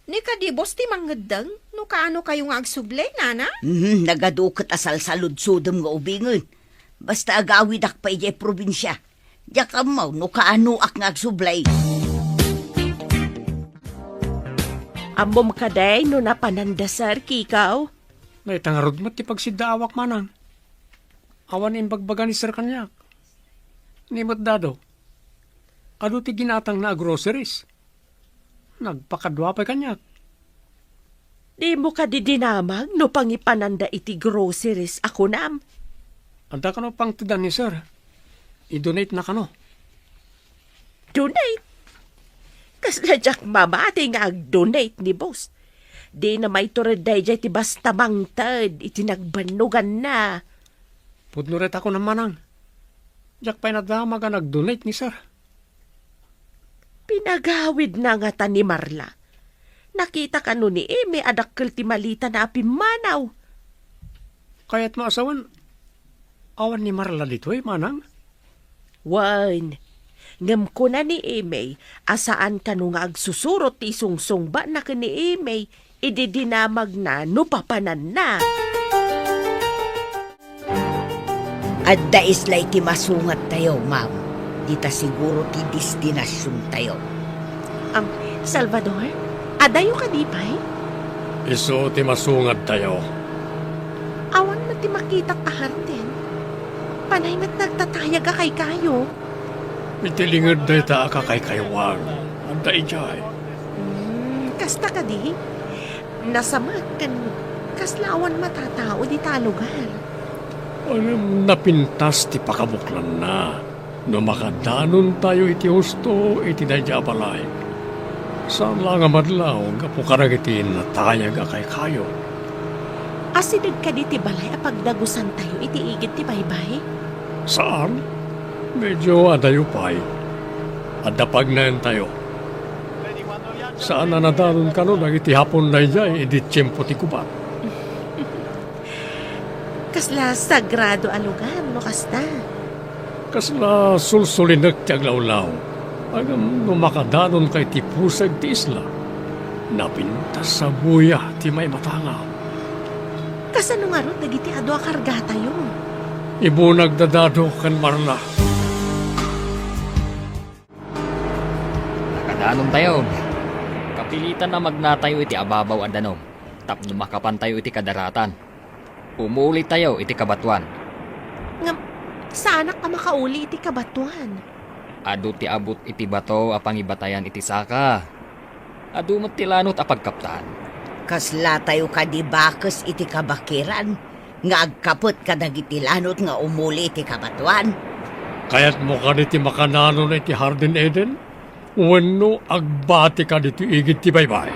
Ni kadi boss ti mangngeddeng no kaanokayo nga agsubli, nana? Mhm, nagadu ket a salsaludsodem nga ubingen. Basta agawidak pay idiay probinsia. Diak ammo no kaanoak nga agsubli. Ammom kadi no napananda, sir, Kikaw? Dayta ngarud met ti pagsiddaawak, manang. Awan imbagbaga ni sir kaniak. Ni met dado, adu ti ginatangna a groceries. Nagpakadua pay kaniak. Dimo kadi dinamag no pangipananda iti groceries a kunam? Adda kano pangtedan ni sir. I-donate na kano. Donate? Kasla diak mamati nga ag-donate ni boss. Dina mayto red daydiay ti basta mangted iti nagbannoganna. Pudno ret a kunam, manang. Diak pay nadamag a nag-donate ni sir. Pinagawidna ngata ni Marla. Nakita kano ni Eme a dakkel ti malitana a pimmanaw. Kayatmo a sawen, awan ni Marla ditoy, manang? Wen, ngem kuna ni Eme a saan kano nga agsusurot ti isungsungbatna ken ni Eme idi dinamagna no papananna. Adda isla iti masungattayo, ma'am. Dita siguro ti destinasiontayo. Am, Salvador, adayo kadi pay? Isu ti masungattayo. Awan met ti makitak a hardin. Panay met nagtatayag a kaykayo. Iti linged dayta a kakaykaywan, adda idiay. Hmm, kasta kadi? Nasamak ken kasla awan matatao dita a lugar. Ngem napintas ti pakabuklanna no makadanontayo iti husto iti daydiay a balay. Saan la nga madlaw gapu kadagiti natayag a kaykayo. Asideg kadi ti balay a pagdagusantayo iti igid ti baybay? Saan. Medyo adayo pay. Adda pagnaentayo. Saan a nadanon kano dagiti Hapon daydiay idi tiempo ti gubat. Kasla sagrado a lugar no kasta. Kasla sulsulinek ti aglawlaw. Ngem no makadanonka iti pusag ti isla, napintas a buya ti maimatangam. Kasano ngarud dagiti adu a kargatayo? Ibunag da Dado ken Marla. Nakadanontayo. Kapilitan a magnatayo iti ababaw a danum tapno makapantayo iti kadaratan. Umulitayo iti kabatoan. Ngem, saanak a makauli iti kabatoan. Adu ti abut iti bato a pangibatayan iti saka. Adu met ti lanot a pagkaptan. Kaslatayo kadi bakes iti kabakiran nga agkapet kadagiti lanot nga umuli iti kabatoan? Kayatmo kadi ti makananon iti Hardin Eden? Wenno agbati kadi ti igid ti baybay?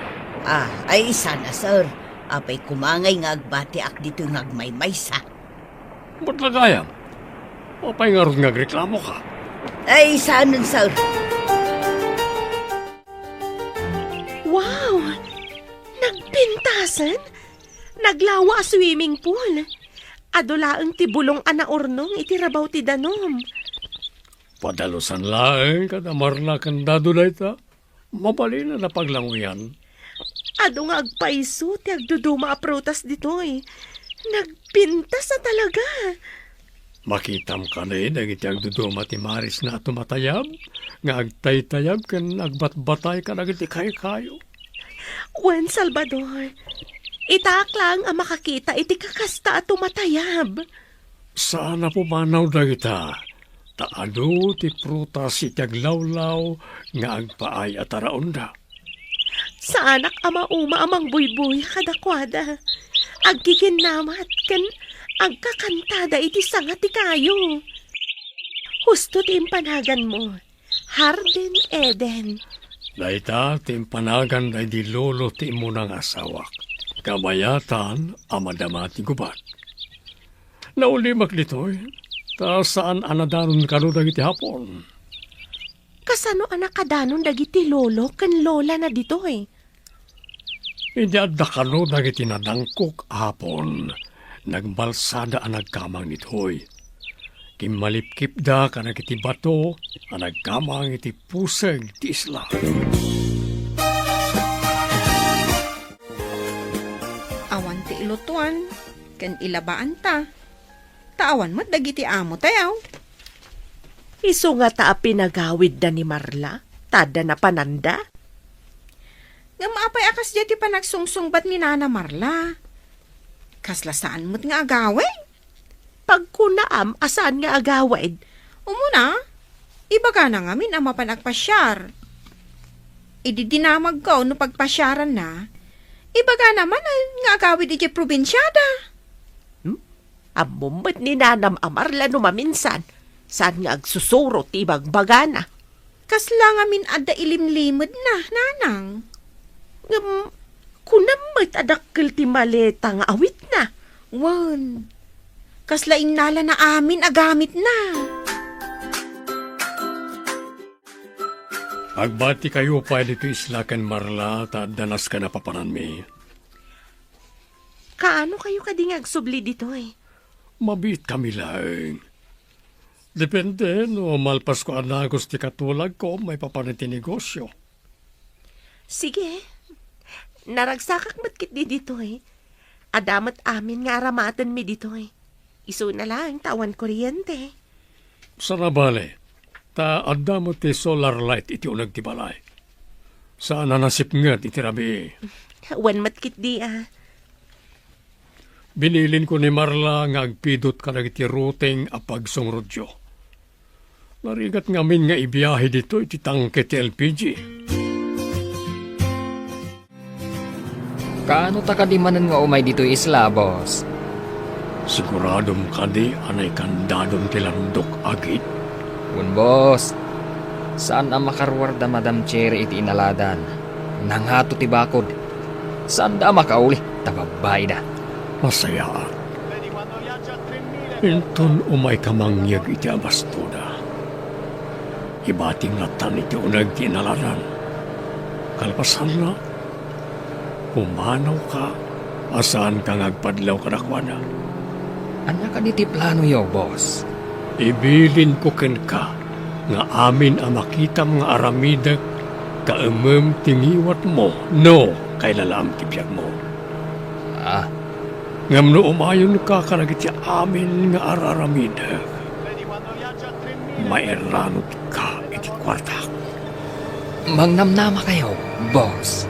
Ah, ay, sana, sir. Apay koma ngay nga agbatiak ditoy nga agmaymaysa? Met la gayam. Apay ngarud nga agreklamoka? Ay, saanen, sir. Wow! Nagpintasen? Naglawa a swimming pool. Adu laeng ti bulong a naurnong iti rabaw ti danum. Padalusan laeng kada Marla ken Dado dayta. Mabalin a napaglanguyan. Adu nga agpayso ti agduduma a prutas ditoy. Nagpintas a talaga. Makitam kadi dagiti agduduma ti marisna a tumatayab, nga agtaytayab ken agbatbatay kadagiti kaykayo? Wen, Salvador, itaak laeng a makakita iti kakasta a tumatayab. Saan a pumanaw dagita, ta adu ti prutas iti aglawlaw nga agpaay a taraonda. Saanak a mauma a mangbuybuya kadakuada. Aggiginnamat ken agkakantada iti sanga ti kayo. Husto ti impanaganmo, Hardin Eden. Dayta ti impanagan daydi lolo ti immuna nga asawak. Kabayatan a madama ti gubat. Naulimek ditoy, ta saan a nadanon kano dagiti Hapon. Kasano a nakadanon dagiti lolo ken lolana ditoy? Idi adda kano dagiti nadangkok a Hapon, nagbalsada a nagkamang ditoy. Kimmalipkipda kadagiti bato a nagkamang iti puseg ti isla. Awan ti ilutuan ken ilabaanta. Ta awan met dagiti amo tayo. Isu ngata a pinagawidda ni Marla, ta adda napananda? Ngem apay a kasdiay ti panagsungsungbat ni Nana Marla? Kasla saan met nga agawid? Pagkunaam a saan nga agawid? Umuna, ibagana ngamin a mapan agpasiar. Idi dinamagko no pagpasiaranna, ibagana manen nga agawid idiay probinsiada. Hmm? Ammom met ni Nanam a Marla no maminsan, saan nga agsusuro ti ibagbagana. Kasla ngamin adda ilimlimedna, Nanang? Ngem, kunam met a dakkel ti maleta nga awitna. Wen, kasla innalana amin a gamitna. Agbati kayo pay ditoy isla ken Marla ta adda nasken a papananmi. Kaano kayo kadi nga agsubli ditoy? Mabiit kami laeng. Depende no malpasko a nagus ti katulagko maipapan iti negosio. Sige. Naragsakak met ketdi ditoy. Adda met amin nga aramatenmi ditoy. Isuna laeng ta awan kuryente. Saan a bale, ta adda met ti solar light iti uneg ti balay. Saan a nasipnget iti rabii. Wen met ketdi a. Binilinko ni Marla nga agpidut kadagiti ruteng a pagsungrutyo. Narigat ngamin nga ibiahe ditoy ti tangke ti L P G. Kaano ta kadi manen nga umay ditoy isla, boss? Siguradom kadi a naikandadon ti landok, agid? Wen, boss. Saan a makaruar da Madam Cherry iti inaladan. Nangato ti bakod. Saanda a makauli ta babbaida. Masayaan. Inton umayka mangyeg iti abastoda, ibating ngatan iti uneg ti inaladan. Kalpasanna, pumanawka a saanka nga agpadlaw kadakuada. Ania kadi ti planoyo, boss? Ibilinko kenka nga amin a makitam nga aramidek kaemem ti ngiwatmo no kailalaam ti biagmo. Ah. Ngem no umayonka kadagiti amin nga ar-aramidek, mairanutka iti kuartak. Mangnamnamakayo, boss.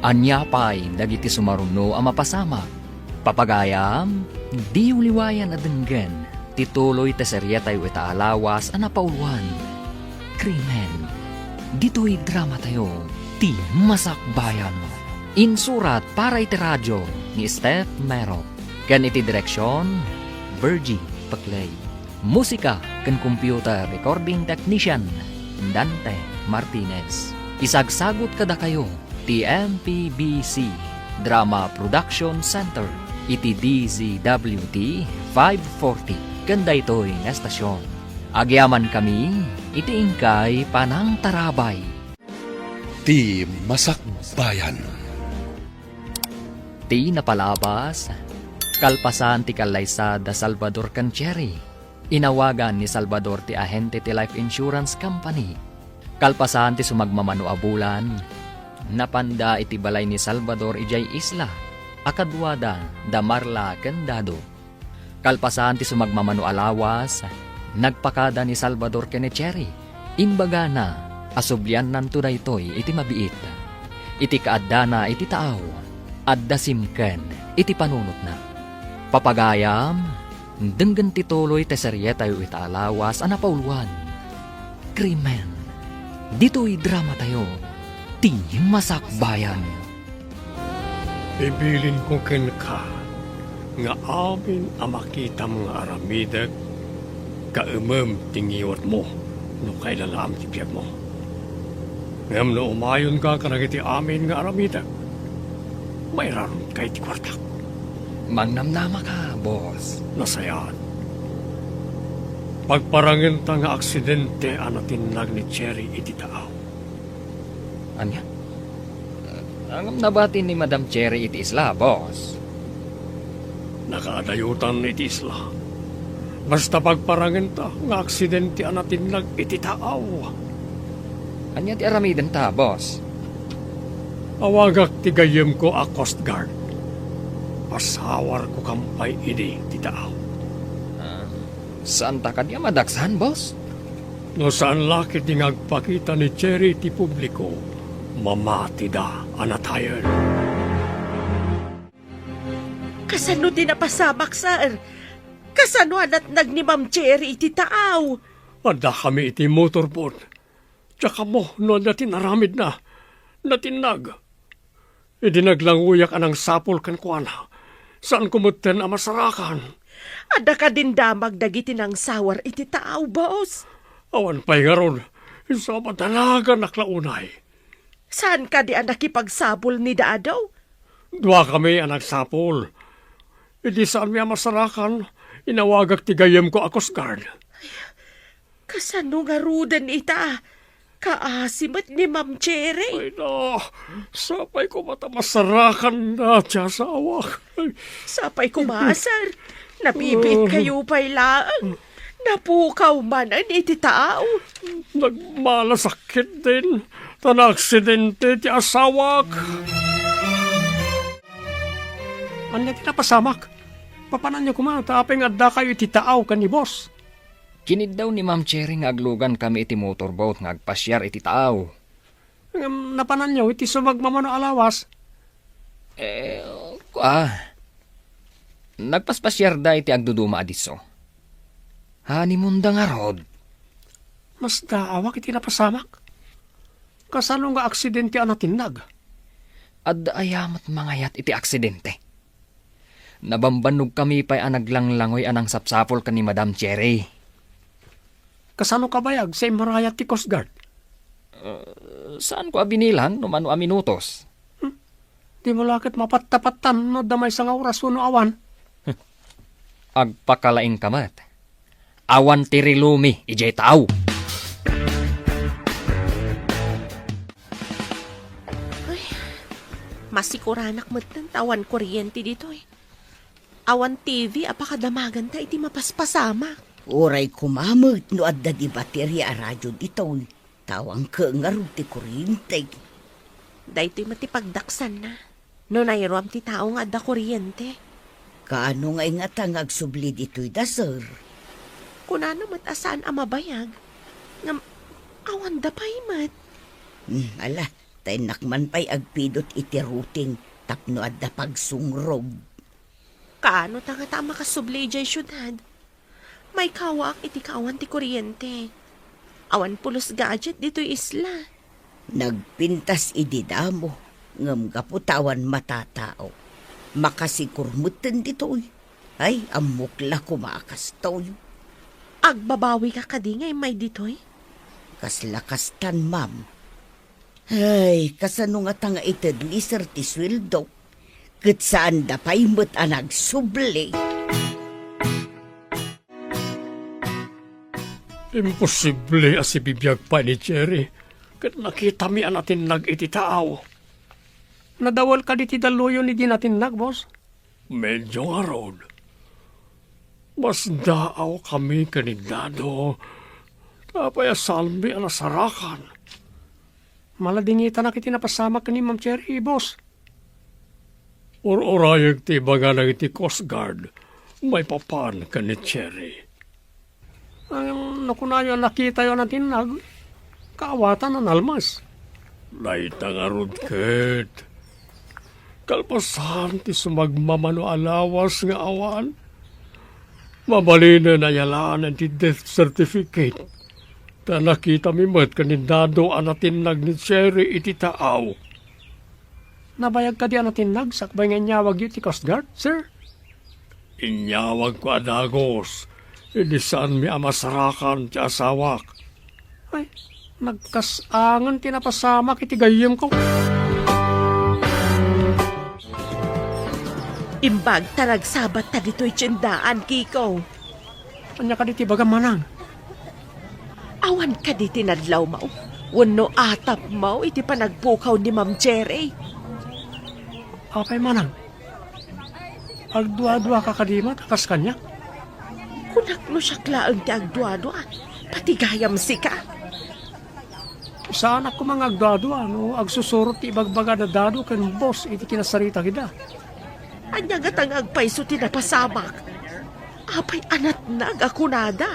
Ania pay dagiti sumaruno a mapasamak? Papagayam, diyo liwayan a denggen ti tuloy ti serietayo ita a lawas a napauluan, Krimen. Ditoy dramatayo, Ti Masakbayan. Insurat para iti radio ni Steph Mero, ken iti direksion, Virgie Paclay. Musika ken computer recording technician, Dante Martinez. Isagsagut kadakayo ti M P B C Drama Production Center iti D Z W T five forty ken daytoy nga estasion. Agyamankami iti inkay panangtarabay. Ti Masakbayan. Ti napalabas, kalpasan ti kallaysa da Salvador ken Cherry, inawagan ni Salvador ti ahente ti life insurance company Kalpasan ti sumagmamano a bulan, napanda iti balay ni Salvador idiay isla a kaduada da Marla ken Dado. Kalpasan ti sumagmamano a lawas, nagpakada ni Salvador ken ni Cherry. Imbagana a subliannanto daytoy iti mabiit. Iti kaaddana iti taaw, adda simken iti panunotna. Papagayam, denggen ti tuloy ti serietayo ita a lawas a napauluan, Krimen. Ditoy dramatayo, ti Masakbayan. Ibilinko kenka nga amin a makitam nga aramidek, kaemem ti ngiwatmo no kailalaam ti biagmo. Ngem no umayonka kadagiti amin nga aramidek, mairaronka iti kuartak. Mangnamnamaka, boss. Nasayaat. Pagparangenta nga aksidente a natinnag ni Cherry iti taaw. Ania? Ngem nabati ni Madam Cherry iti isla, boss. Nakaadayotan iti isla. Basta pagparangenta nga aksidente a natinnag iti taaw. Ania ti aramidenta, boss? Awagak ti gayyemko a Coast Guard. Pasawarko kampay idi ti taaw. Ah, saanta kadi a madaksan, boss? No saan la ketdi nga agpakita ni Cherry iti publiko, mamatida a natayen. Kasano ti napasamak, sir? Kasano a natnag ni Ma'am Cherry iti taaw? Addakami iti motorboat. Diak ammo no adda ti inaramidna. Natinnag. Idi naglangoyak a nangsapul kenkuana, saanko metten a masarakan. Adda kadin damag dagiti nangsawar iti taaw, boss? Awan pay ngarud. Isu a madanaganak la unay. Saan kadi a nakipagsapul ni Dado? Duakami a nagsapul. Idi saanmi a masarakan, inawagak ti gayyemko a Coast Guard. Kasano ngaruden ita? Kaasi met ni Ma'am Cherry. Ay na, sapay koma ta masarakanna ti asawak. Ay. Sapay koma, sir. Nabibiit kayo pay laeng. Napukaw manen iti taaw. Nagmalasakit din, ta naaksidente ti asawak. Ania ti napasamak? Papananyo koma, ta apay nga addakayo iti taaw ken ni boss? Kiniddaw ni Ma'am Cherry nga aglugankami iti motorboat nga agpasiar iti taaw. Ngem napananyo iti sumagmamano a lawas? Eh, kua, nagpaspasiarda iti agduduma a disso. Honeymoonda ngarud. Masdaawak iti napasamak. Kasano nga aksidente a natinnag? Adda aya met mangayat iti aksidente? Nabambannogkami pay a naglanglangoy a nangsapsapul ken ni Madam Cherry. Kasano kabayag sa immarayat ti Coast Guard? Uh, saanko a binilang no mano a minutos. Hmm? Dimo la ket mapattapattan no adda maysa nga oras wenno awan. Agpakalaingka met. Awan ti rilumi idiay taaw. Ay, masikuranak metten ta awan kuryente ditoy. Awan T V a pakadamaganta iti mapaspasamak. Uray koma met no adda di bateria a radio ditoy. Ta awan ket ngarud ti kuryente. Daytoy met ti pagdaksanna. No nairuam ti tao nga adda kuryente. Kaano nga ingata nga agsubli ditoy da, sir? Kunana met a saan a mabayag. Ngem, awanda pay met. Hmm, ala, ta innak man pay agpidot iti routing tapno adda pagsungrog. Kaano ta ngata a makasubli idiay siudad? Maikawaak iti kaawan ti kuryente. Awan pulos gadget ditoy isla. Nagpintas idi damo, ngem gapu ta awan matatao, makasikur metten ditoy. Ay, ammok la koma a kastoy. Agbabawika kadi nga immay ditoy? Kasla kastan, ma'am. Ay, kasano ngata nga ited ni sir ti sueldo? Ket saanda pay met a nagsubli. Imposible a sibibiag pay ni Cherry ket nakitami a natinnag iti taaw. Nadawel kadi ti dalluyon idi natinnag, boss? Medyo ngarud. Masdaawkami ken ni Dado. Apay a saanmi a nasarakan? Maladingitanak iti napasamak ken ni Ma'am Cherry, boss. Ur-urayek ti ibagana iti Coast Guard maipapan ken ni Cherry. Ngem no kunayo a nakitayo a natinnag, kaawatan a nalmas. Dayta ngarud ket, kalpasan ti sumagmamano a lawas nga awan, mabalinen a yalaan ti death certificate. Ta nakitami met ken ni Dado a natinnag ni Cherry iti taaw. Nabayag kadi a natinnag sakbay nga inyawagyo ti Coast Guard, sir? Inyawagko a dagus, idi saanmi a masarakan ti asawak. Ay, nagkas-angen ti napasamak iti gayyemko. Imbag ta nagsabatta ditoy tiendaan, Kiko. Ania kadi ti ibagam, manang? Awan kadi ti nadlawmo wenno atapmo iti panagpukaw ni Ma'am Cherry? Apay, manang? Agduaduaka kadi met a kas kaniak? Kunak no siak laeng ti agduadua, pati gayam sika. Saanak koma nga agduadua no agsusurot ti ibagbaga da Dado ken boss iti kinasaritada. Ania ngata nga agpayso ti napasamak? Apay a natnag a kunada?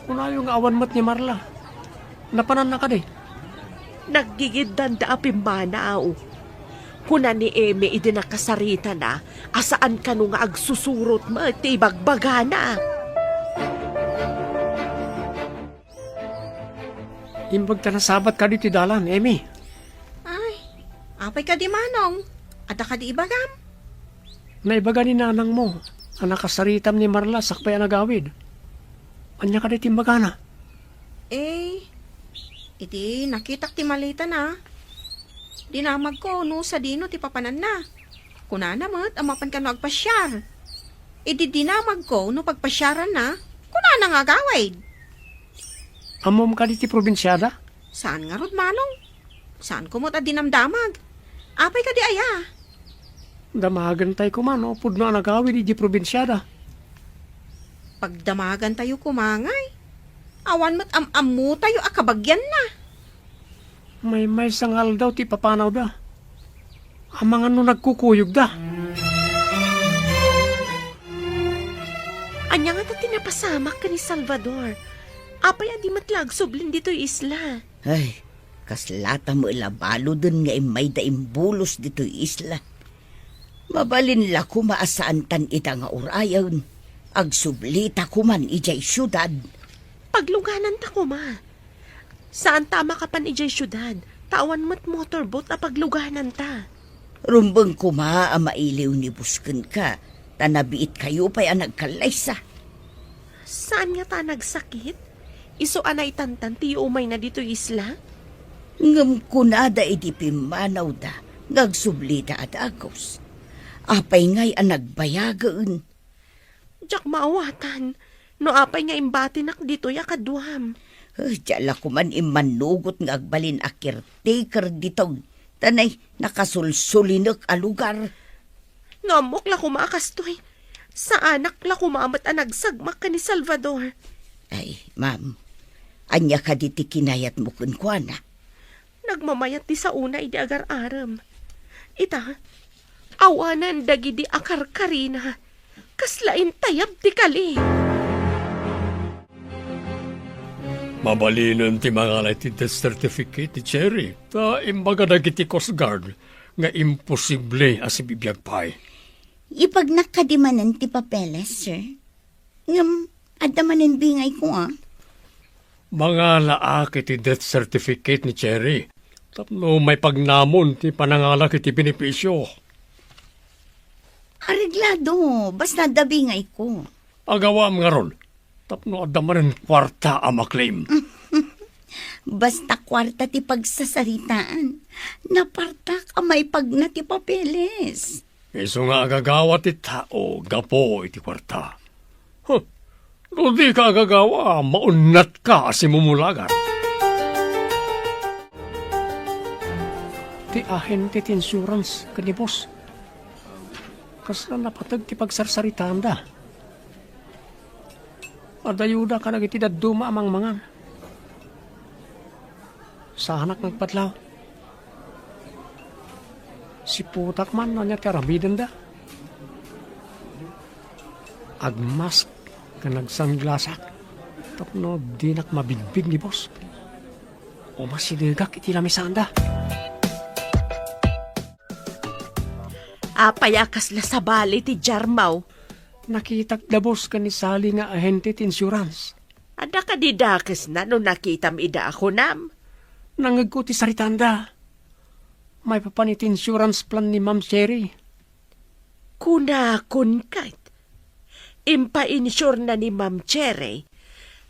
Kunayo nga awan met ni Marla. Napananna kadi? Naggigiddanda a pimmanaw. Kuna ni Emi idi nakasaritana a saan kano nga agsusurot met ti ibagbagana. Imbag ta nasabat kadi ti dalan, Emi. Ay, apay kadi, Manong? Adda kadi ibagam? Naibaga ni nanangmo a nakasaritam ni Marla sakbay a nagawid. Ania kadi ti imbagana? Eh, iti nakitak ti malitana, dinamagko no sadino ti papananna. Kunana met a mapan kano agpasiar. Idi dinamagko no pagpasiaranna, kunana nga agawid. Ammom kadi ti probinsiada? Saan ngarud, Manong? Saanko met a dinamdamag. Apay kadi aya? Damagentay koma no pudno a nagawid idiay probinsiada. Pagdamagantayo koma ngay, awan met am-ammotayo a kabagianna. Maymaysa nga aldaw ti ipapanawda. Amangan no nagkukuyogda. Ania ngata ti napasamak ken ni Salvador? Apay a di met la agsublin ditoy isla? Ay, kaslata met la baluden nga immayda imbulos ditoy isla. Mabalin la koma a saantan ida nga urayen. Agsublita koman idiay siudad. Paglugananta koma. Saanta a makapan idiay siudad, ta awan met motorboat a paglugananta. Rumbeng koma a mailiw ni Bus kenka, ta nabiitkayo pay a nagkallaysa. Saan ngata a nagsakit? Isu a naitantan ti yuumayna ditoy isla? Ngem kunada idi pimmanawda nga agsublida a dagus. Apay ngay a nagbayagen? Diak maawatan no apay nga imbatinak ditoy a kaduam. Eh, diak la koman immanugot nga agbalin a caretaker ditoy. Ta nay, nakasulsulinek a lugar. No ammok la koma a kastoy, saanak la koma met a nagsagmak ken ni Salvador. Ay, ma'am, ania kadi ti kinayatmo kenkuana? Nagmamayat ti saona idi agar-arem. Ita, awanen dagidi a karkarina. Kasla intayab ti kali. Mabalinen ti mangala iti death certificate ni Cherry, ta imbaga dagiti Coast Guard nga imposible a sibibiag pay. Ipagnak kadi manen ti papeles, sir? Ngem, adda manen bingayko, a? Mangalaak iti death certificate ni Cherry tapno maipagnamon ti panangalak iti benepisio. Areglado, basta adda bingayko. Agawaam ngarud, tapno adda manen kuarta a maklem. Basta kuarta ti pagsasaritaan, napartak a maipagna ti papeles. Isu nga agagawa ti tao gapu iti kuarta. Huh, no dika agagawa, maunnatka a simumulagan. Ti ahente ti insurance ken ni boss. Kasla napateg ti pagsarsaritaanda. Adayoda kadagiti dadduma a mangmangan. Saanak nga agpadlaw. Siputak man no ania ti aramidenda. Agmask ken agsanglasak tapno dinak mabigbig ni boss. Umasidegak iti lamisanda. Apay a kasla sabali ti jarmaw? Nakitak da boss ken ni Sally nga ahente ti insurance. Adda kadi dakesna no nakitam ida a kunam? Nangngegko ti saritanda. Maipapan iti insurance plan ni Ma'am Cherry. Kunakon ket, impainsure-na ni Ma'am Cherry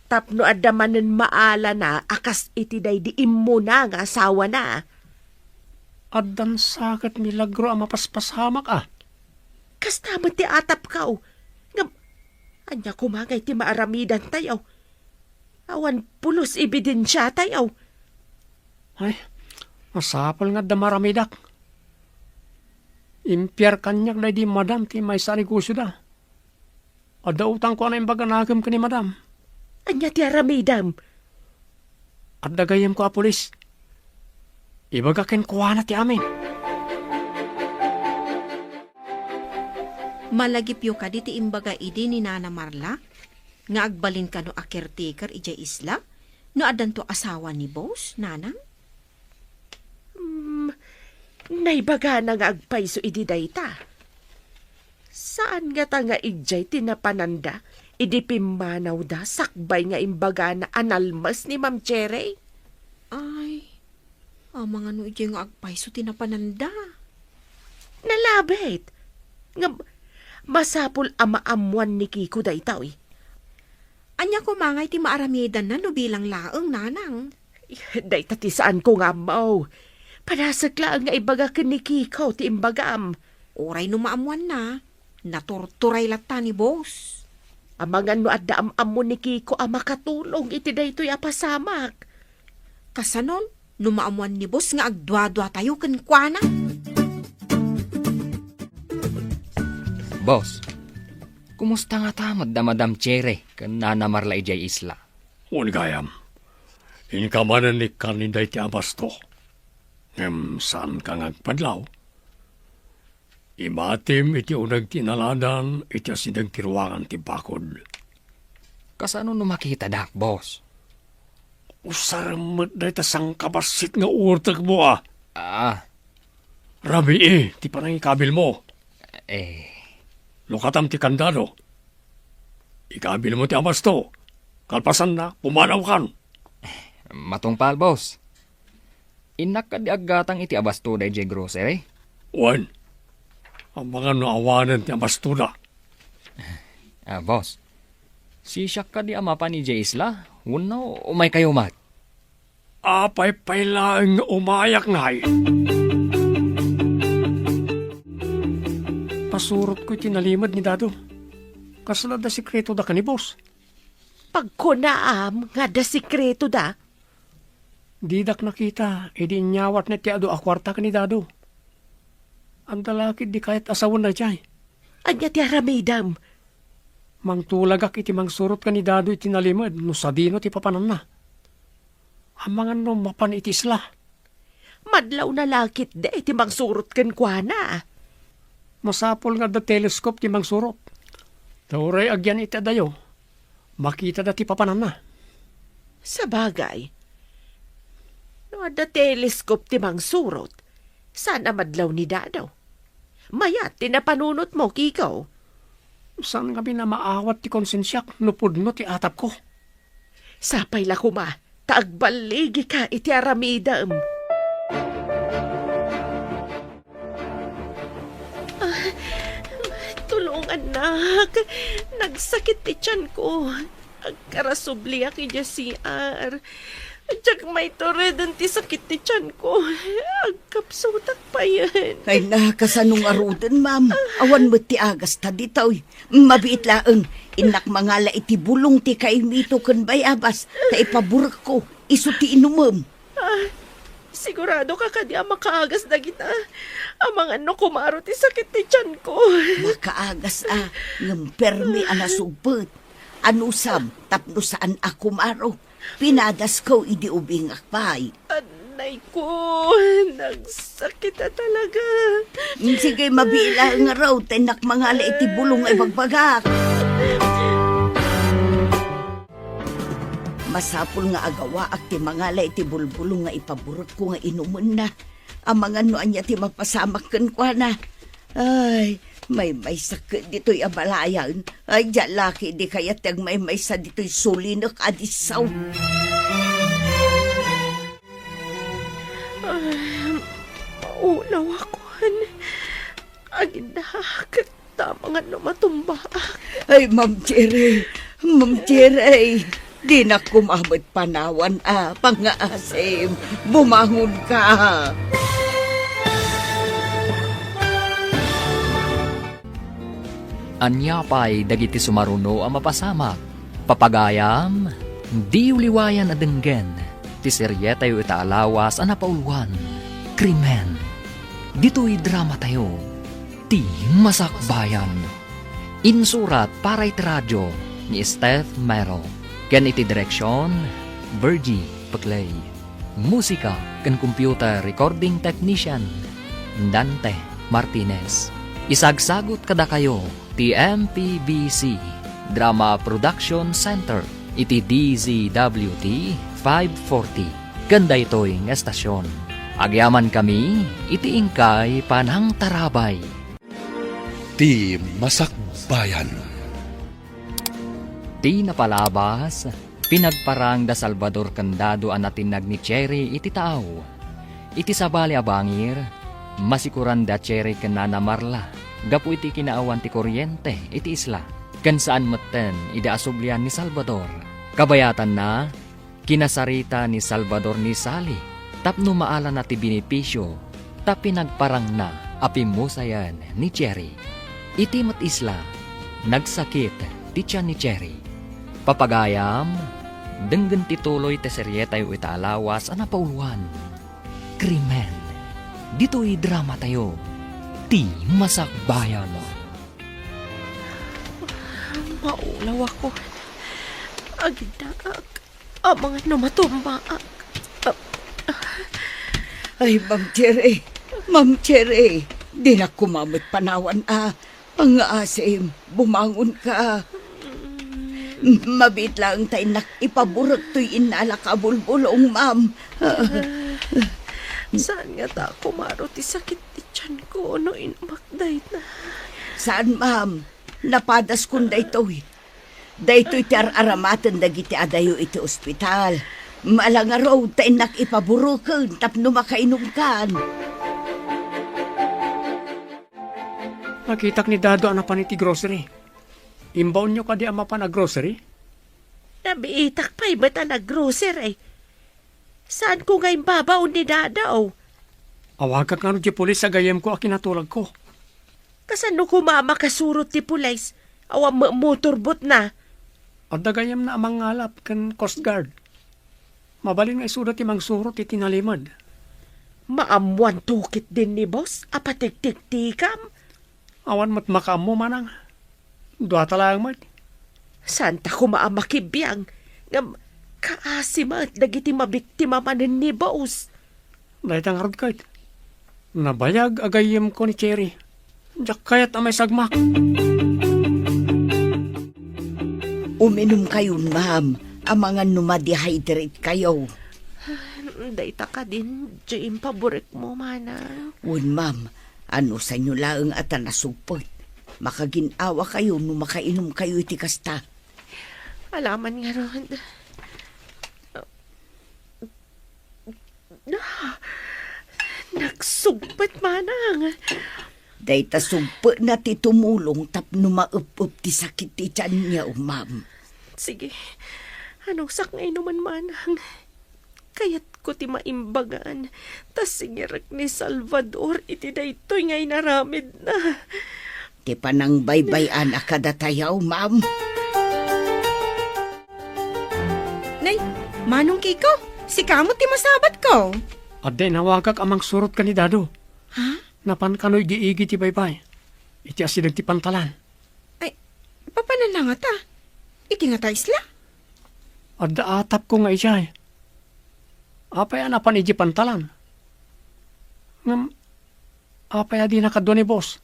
tapno adda manen maalana a kas iti daydi immuna nga asawana. Addan sa ket milagro a mapaspasamak a. Kasta met ti atapko. Ngem, ania koma ngay ti maaramidantayo? Awan pulos ebidensiatayo. Ay, masapul nga adda maaramidak. Impiar kaniak daydi madam ti maysa a negosioda. Adda utangko a naimbag a nakem ken ni madam. Ania ti aramidem? Adda gayyemko a pulis. Ibaga kenkuana ti amin. Malagipyo kadi ti imbaga idi ni Nana Marla nga agbalin kano a caretaker idiay isla no addanto asawa ni boss, nanang? Hmm, naibagana nga agpayso idi dayta. Saan ngata nga idiay ti napananda idi pimmanawda sakbay nga imbagana a nalmes ni Ma'am Cherry? Ay, amangan no idiay nga agpayso ti napananda. Nalabit. Ngem, masapul a maammuan ni Kiko daytoy. Ania koma ngay ti maaramidanna no bilang laeng, nanang? Dayta ti saanko nga ammo. Padasek laeng nga ibaga ken ni Kiko ti imbagam. Uray no maammuanna, naturturay latta ni boss. Amangan no adda am-ammo ni Kiko a makatulong iti daytoy a pasamak. Kasanon, no maammuan ni boss nga agduaduatayo kenkuana? Boss, kumusta ngata met da Madam Cherry ken Nana Marla idiay isla? Wen gayam, inka manen ikkan ni dayta a basto. Ngem saanka nga agpadlaw. Ibatim iti uneg ti inaladan iti asideg ti ruangan ti bakod. Kasano no makitadak, boss? Usarem met dayta sangkabassit nga uurtekmo a. Ah. Rabii ti panangikabilmo. Eh. Lukatam ti kandado. Ikabilmo ti abasto. Kalpasanna, pumanawkan. Matungpal, boss. Innak kadi aggatang iti abastoda idiay grocery? Wen, amangan no awanen ti abastoda. Ah, boss, sisiak kadi a mapan idiay isla? Wenno umaykayo met? Apay pay laeng nga umayak ngay? Pasurotko iti nalimed ni Dado. Kasla adda sekreto da ken ni boss? Pagkunaam nga adda sekreto da? Didak nakita idi inyawatna ti adu a kuarta ken ni Dado. Adda la ketdi kayat a sawen daydiay. Ania ti aramidem? Mangtulagak iti mangsurot ken ni Dado iti nalimed no sadino ti papananna. Amangan no mapan iti isla. Madlawna la ketdi ti mangsurot kenkuana. Masapul nga adda telescope ti mangsurot. Ta uray agyan iti adayo, makitada ti papananna. Sabagay, no adda telescope ti mangsurot, saan a madlaw ni Dado? Mayat ti napanunotmo, Kiko. Saan ngamin a maawat ti konsensiak no pudno ti atapko. Sapay la koma ta agballigika iti aramidem. Ah, tulongannak. Nagsakit ti tianko. Agkarasubliak idiay C R. Diak maitureden ti sakit ti tianko. Agkapsutak payen. Ay na, kasano ngaruden, ma'am? Awan met ti agasta ditoy. Mabiit laeng, innak mangala iti bulong ti kaimito ken bayabas, ta ipaburekko, isu ti inumem. Ah, siguradoka kadi a makaagas dagita? Amangan no kumaro ti sakit ti tianko. Makaagas a, ngem permi a nasugpet. Anusam, tapno saan a kumaro. Pinadasko idi ubingak pay. Ad- Ay ko, nagsakit a talaga. Sige, mabiit laeng ngarud, ta innak mangala iti bulong nga ibagbagak. Masapul nga agawaak ti mangala iti bulbulong nga ipaburotko nga inumenna. Amangan no ania ti mapasamak kenkuana. Ay, maymaysak ditoy a balayan. Ay, diak laki di kayat ti agmaymaysa ditoy sulinek a disso. Ay, maulaw akon. Agindaak, ta amangan no matumbaak. Ay, Ma'am Cherry, Ma'am Cherry, dinak koma met panawan a pangngaasim. Bumangonka. Ania pay dagiti sumaruno a mapasamak? Papagayam, diyo liwayan a denggen ti serietayo ita a lawas a napauluan, Krimen. Ditoy dramatayo, Ti Masakbayan. Insurat para iti radio ni Steph Mero, ken iti direksion, Virgie Peclay. Musika ken computer recording technician, Dante Martinez. Isagsagut kadakayo ti M P B C Drama Production Center iti D Z W T five forty ken daytoy nga estasyon. Agyamankami iti inkay panangtarabay. Ti Masakbayan. Ti napalabas, pinagparang da Salvador ken Dado a natinnag ni Cherry iti taaw. Iti sabali a bangir, masikuran da Cherry ken Nana Marla gapu iti kinaawan ti kuryente iti isla, ken saan metten idi asublian ni Salvador. Kabayatanna, kinasarita ni Salvador ni Sally tapno maalana ti benepisio ta pinagparangna a pimmusayen ni Cherry. Iti met isla, nagsakit ti tian ni Cherry. Papagayam, denggen ti tuloy ti serietayo ita a lawas a napauluan, Krimen. Ditoy dramatayo, Ti Masakbayan. Maulaw ako. Agindaak. Amangan no matumbaak. Ay, Ma'am Cherry. Ma'am Cherry. Dinak koma met panawan a pangngaasim. Bumangonka. Mabiit laeng ta innak ipaburek toy innalak a bulbulong, ma'am. Saan ngata a kumaro ti sakit ti tianko no inumak dayta? Saan, ma'am. Napadaskon daytoy. Daytoy ti ar-aramaten dagiti adayo iti ospital. Mala ngarud ta innak ipabureken tapno makainumkan. Nakitak ni Dado a napan iti grocery. Imbaonyo kadi a mapan a grocery? Nabiitak pay met a nag-grocery. Saanko nga imbabaon ni Dado? Awagak ngarud ti pulis a gayyemko a kinatulagko. Kasano koma a makasurot ti pulis? Awan met motorboat na. Adda gayyemna a mangngalap ken Coast Guard. Mabalin nga isuda ti mangsurot iti nalimed. Maammoanto ketdin ni boss a patiktiktikam? Awan met makaammo, manang. Duata laeng met. Saanta koma a makibiang, ngem kaasi met dagiti mabiktima manen ni boss. Dayta ngarud ket, nabayag a gayyemko ni Cherry. Diak kayat a maisagmak. Uminumkayon, ma'am, amangan no ma-dehydrate kayo. Dayta kadin ti impaburekmo, manang. Wen, ma'am, anusanyo laeng a ta nasugpet. Makagin-awa kayo no makainom kayo iti kasta. Alaman ngarud. Ah, nagsugpet, manang. Dayta sugpetna ti tumulong tapno maep-ep ti sakit ti tianyo, ma'am. Sige, anusak nga inumen, manang. Kayatko ti maimbagan, ta singirek ni Salvador iti daytoy nga inaramidna. Ti panangbaybay-an a kadatayo, ma'am. Nay, Manong Kiko, sika met ti masabatko. Adda inawagak a mangsurot ken ni Dado. Ha? Napan kano igi-igi ti baybay. Iti asideg ti pantalan. Ay, papananna ngata? Iti ngata isla? Adda atapko nga idiay. Apay a napan idiay pantalan? Ngem, apay a dina kadua ni boss?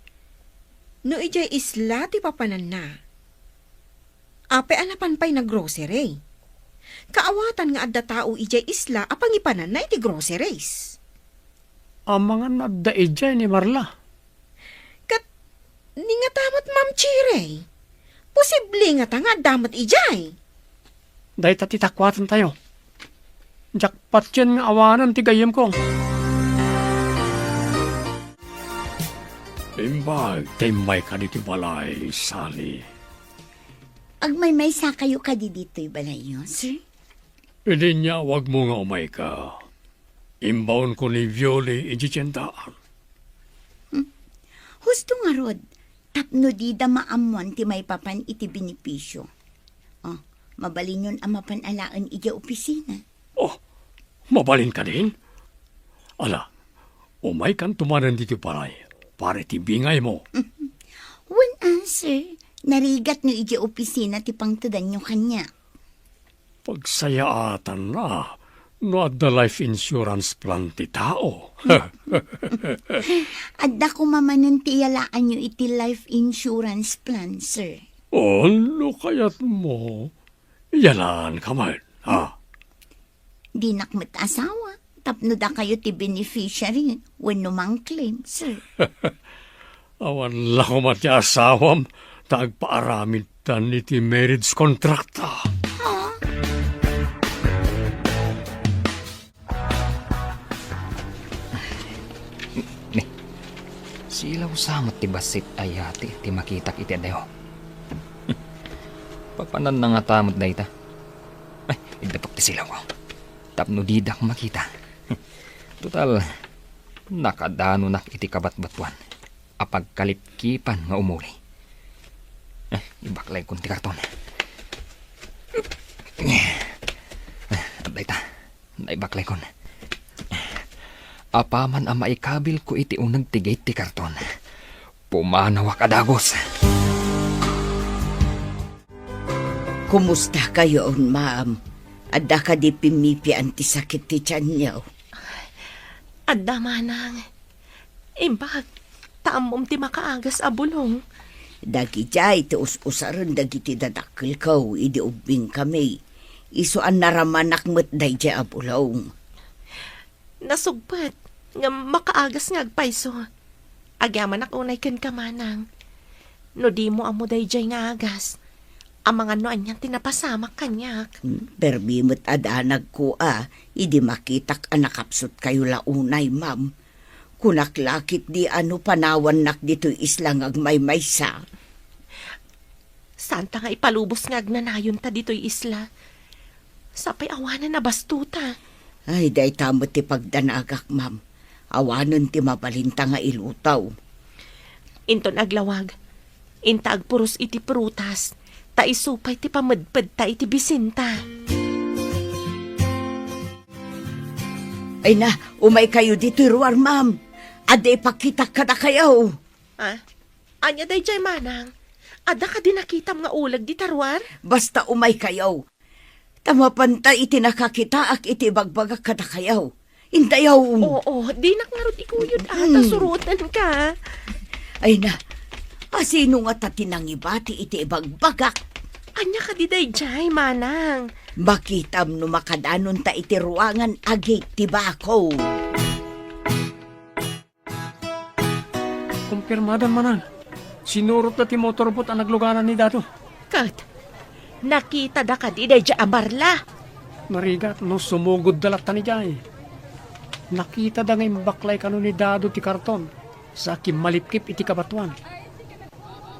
No idiay isla ti papananna, apay a napan pay naggrocery? Kaawatan nga adda tao idiay isla a pangipananna iti groceries. Amangan no adda idiay ni Marla. Ket, ni ngata met, Ma'am Cherry? Posible ngata nga adda met idiay? Dayta ti takuatantayo. Diak patien nga awanen ti gayyemko. Imbag ta immayka ditoy balay, Sally. Agmaymaysakayo kadi ditoy balayyo, sir? Idi inyawagmo nga umayka, imbaonko ni Violi idiay tiendaan. Hmm. Husto ngarud, tapno dida maammoan ti maipapan iti benepisio. Oh, mabalinyon a mapan alaen idiay opisina. Oh, mabalin kadin? Ala, umaykanto manen ditoy balay para iti bingaymo. Wen a, sir. Narigatno idiay opisina ti pangtedanyo kaniak. Pagsayaatanna no adda life insurance plan ti tao. Adda koma manen ti iyalaanyo iti life insurance plan, sir. Oh, no kayatmo, iyalaanka met, ha? Dinak met asawa tapno dakayo ti beneficiary wenno mang-claim, sir. Awan la koma ti asawam ta agpaaramidtan iti marriage contract ta. Ha? Ni, silaw sa met ti bassit a yati ti makitak iti adayo. Papananna ngata met dayta. Ay, iddatok ti silawko tapno didak makita. Total, nakadanonak iti kabatbatuan a pagkalipkipan nga umuli. Eh, ibaklaykon ti karton. Eh, dayta, naibaklaykon. Apaman a maikabilko iti uneg ti gate ti karton, pumanawak a dagus. Kumusta kayon, ma'am? Adda kadi pimmipian ti sakit ti tianyo? Adda, manang. Imbag ta ammom ti makaagas a bulong. Dagidiay ti us-usaren dagiti dadakkelko idi ubbingkami. Isu a naramanak met daydiay a bulong. Nasugpet nga makaagas nga agpayso. Agyamanak unay kenka, manang. No dimo ammo daydiay nga agas, amangan no anian ti napasamak kaniak. Hmm, permi met a danagko a, idi makitak a nakapsutkayo la unay, ma'am. Kunak la ketdi a no panawannak ditoy isla nga agmaymaysa. Saanta nga ipalubos nga agnanayonta ditoy isla. Sapay awanen a bastota. Ay, dayta met ti pagdanagak, ma'am. Awanen ti mabalinta nga ilutaw. Inton aglawag, inta agpuros iti prutas, ta isu pay ti pamedpedta iti bisinta. Ay na, umaykayo ditoy ruar, ma'am. Adda ipakitak kadakayo. Ah, ania daydiay, manang? Adda kadi nakitam nga uleg dita ruar? Basta umaykayo. Ta mapanta iti nakakitaak iti ibagbagak kadakayo. Intayo. Oo, dinak ngarud ikuyod a, ta Mm. surotenka. Ay na, asino ngata ti nangibati iti ibagbagak? Ania kadi daydiay, manang? Makitam no makadanonta iti ruangan a gate ti bako. Kumpirmadan, manang. Sinurotda ti motorboat a nagluganan ni Dado. Ket, nakitada kadi daydiay a Marla? Narigat no sumugodda latta idiay. Nakitada nga imbaklay kano ni Dado ti karton sa kimmalipkip iti kabatoan.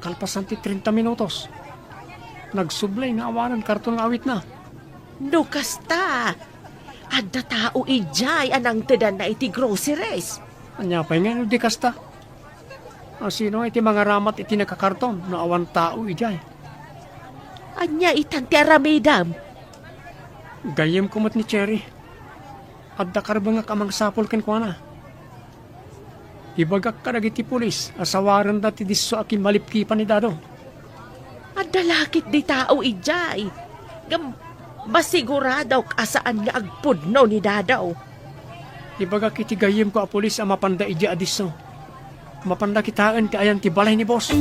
Kalpasan ti treinta minutos, nagsublay nga awanen karton nga awitna. No kasta, adda tao idiay a nangtedanna iti groceries. Ania pay nga no di kasta? Asino iti mangaramat iti nakakarton no awan tao idiay? Ania itan ti aramidem? Gayyemko met ni Cherry. Adda karbengak a mangsapul kenkuana. Ibagak kadagiti pulis a sawarenda ti disso a kimmalipkipan ni Dado. Adda la ketdi tao idiay. Ngem, Masiguradok a saan nga agpudno ni Dado. Ibagak iti gayyemko a pulis a mapanda idiay a disso. Mapanda kitaen ti ayan ti balay ni boss.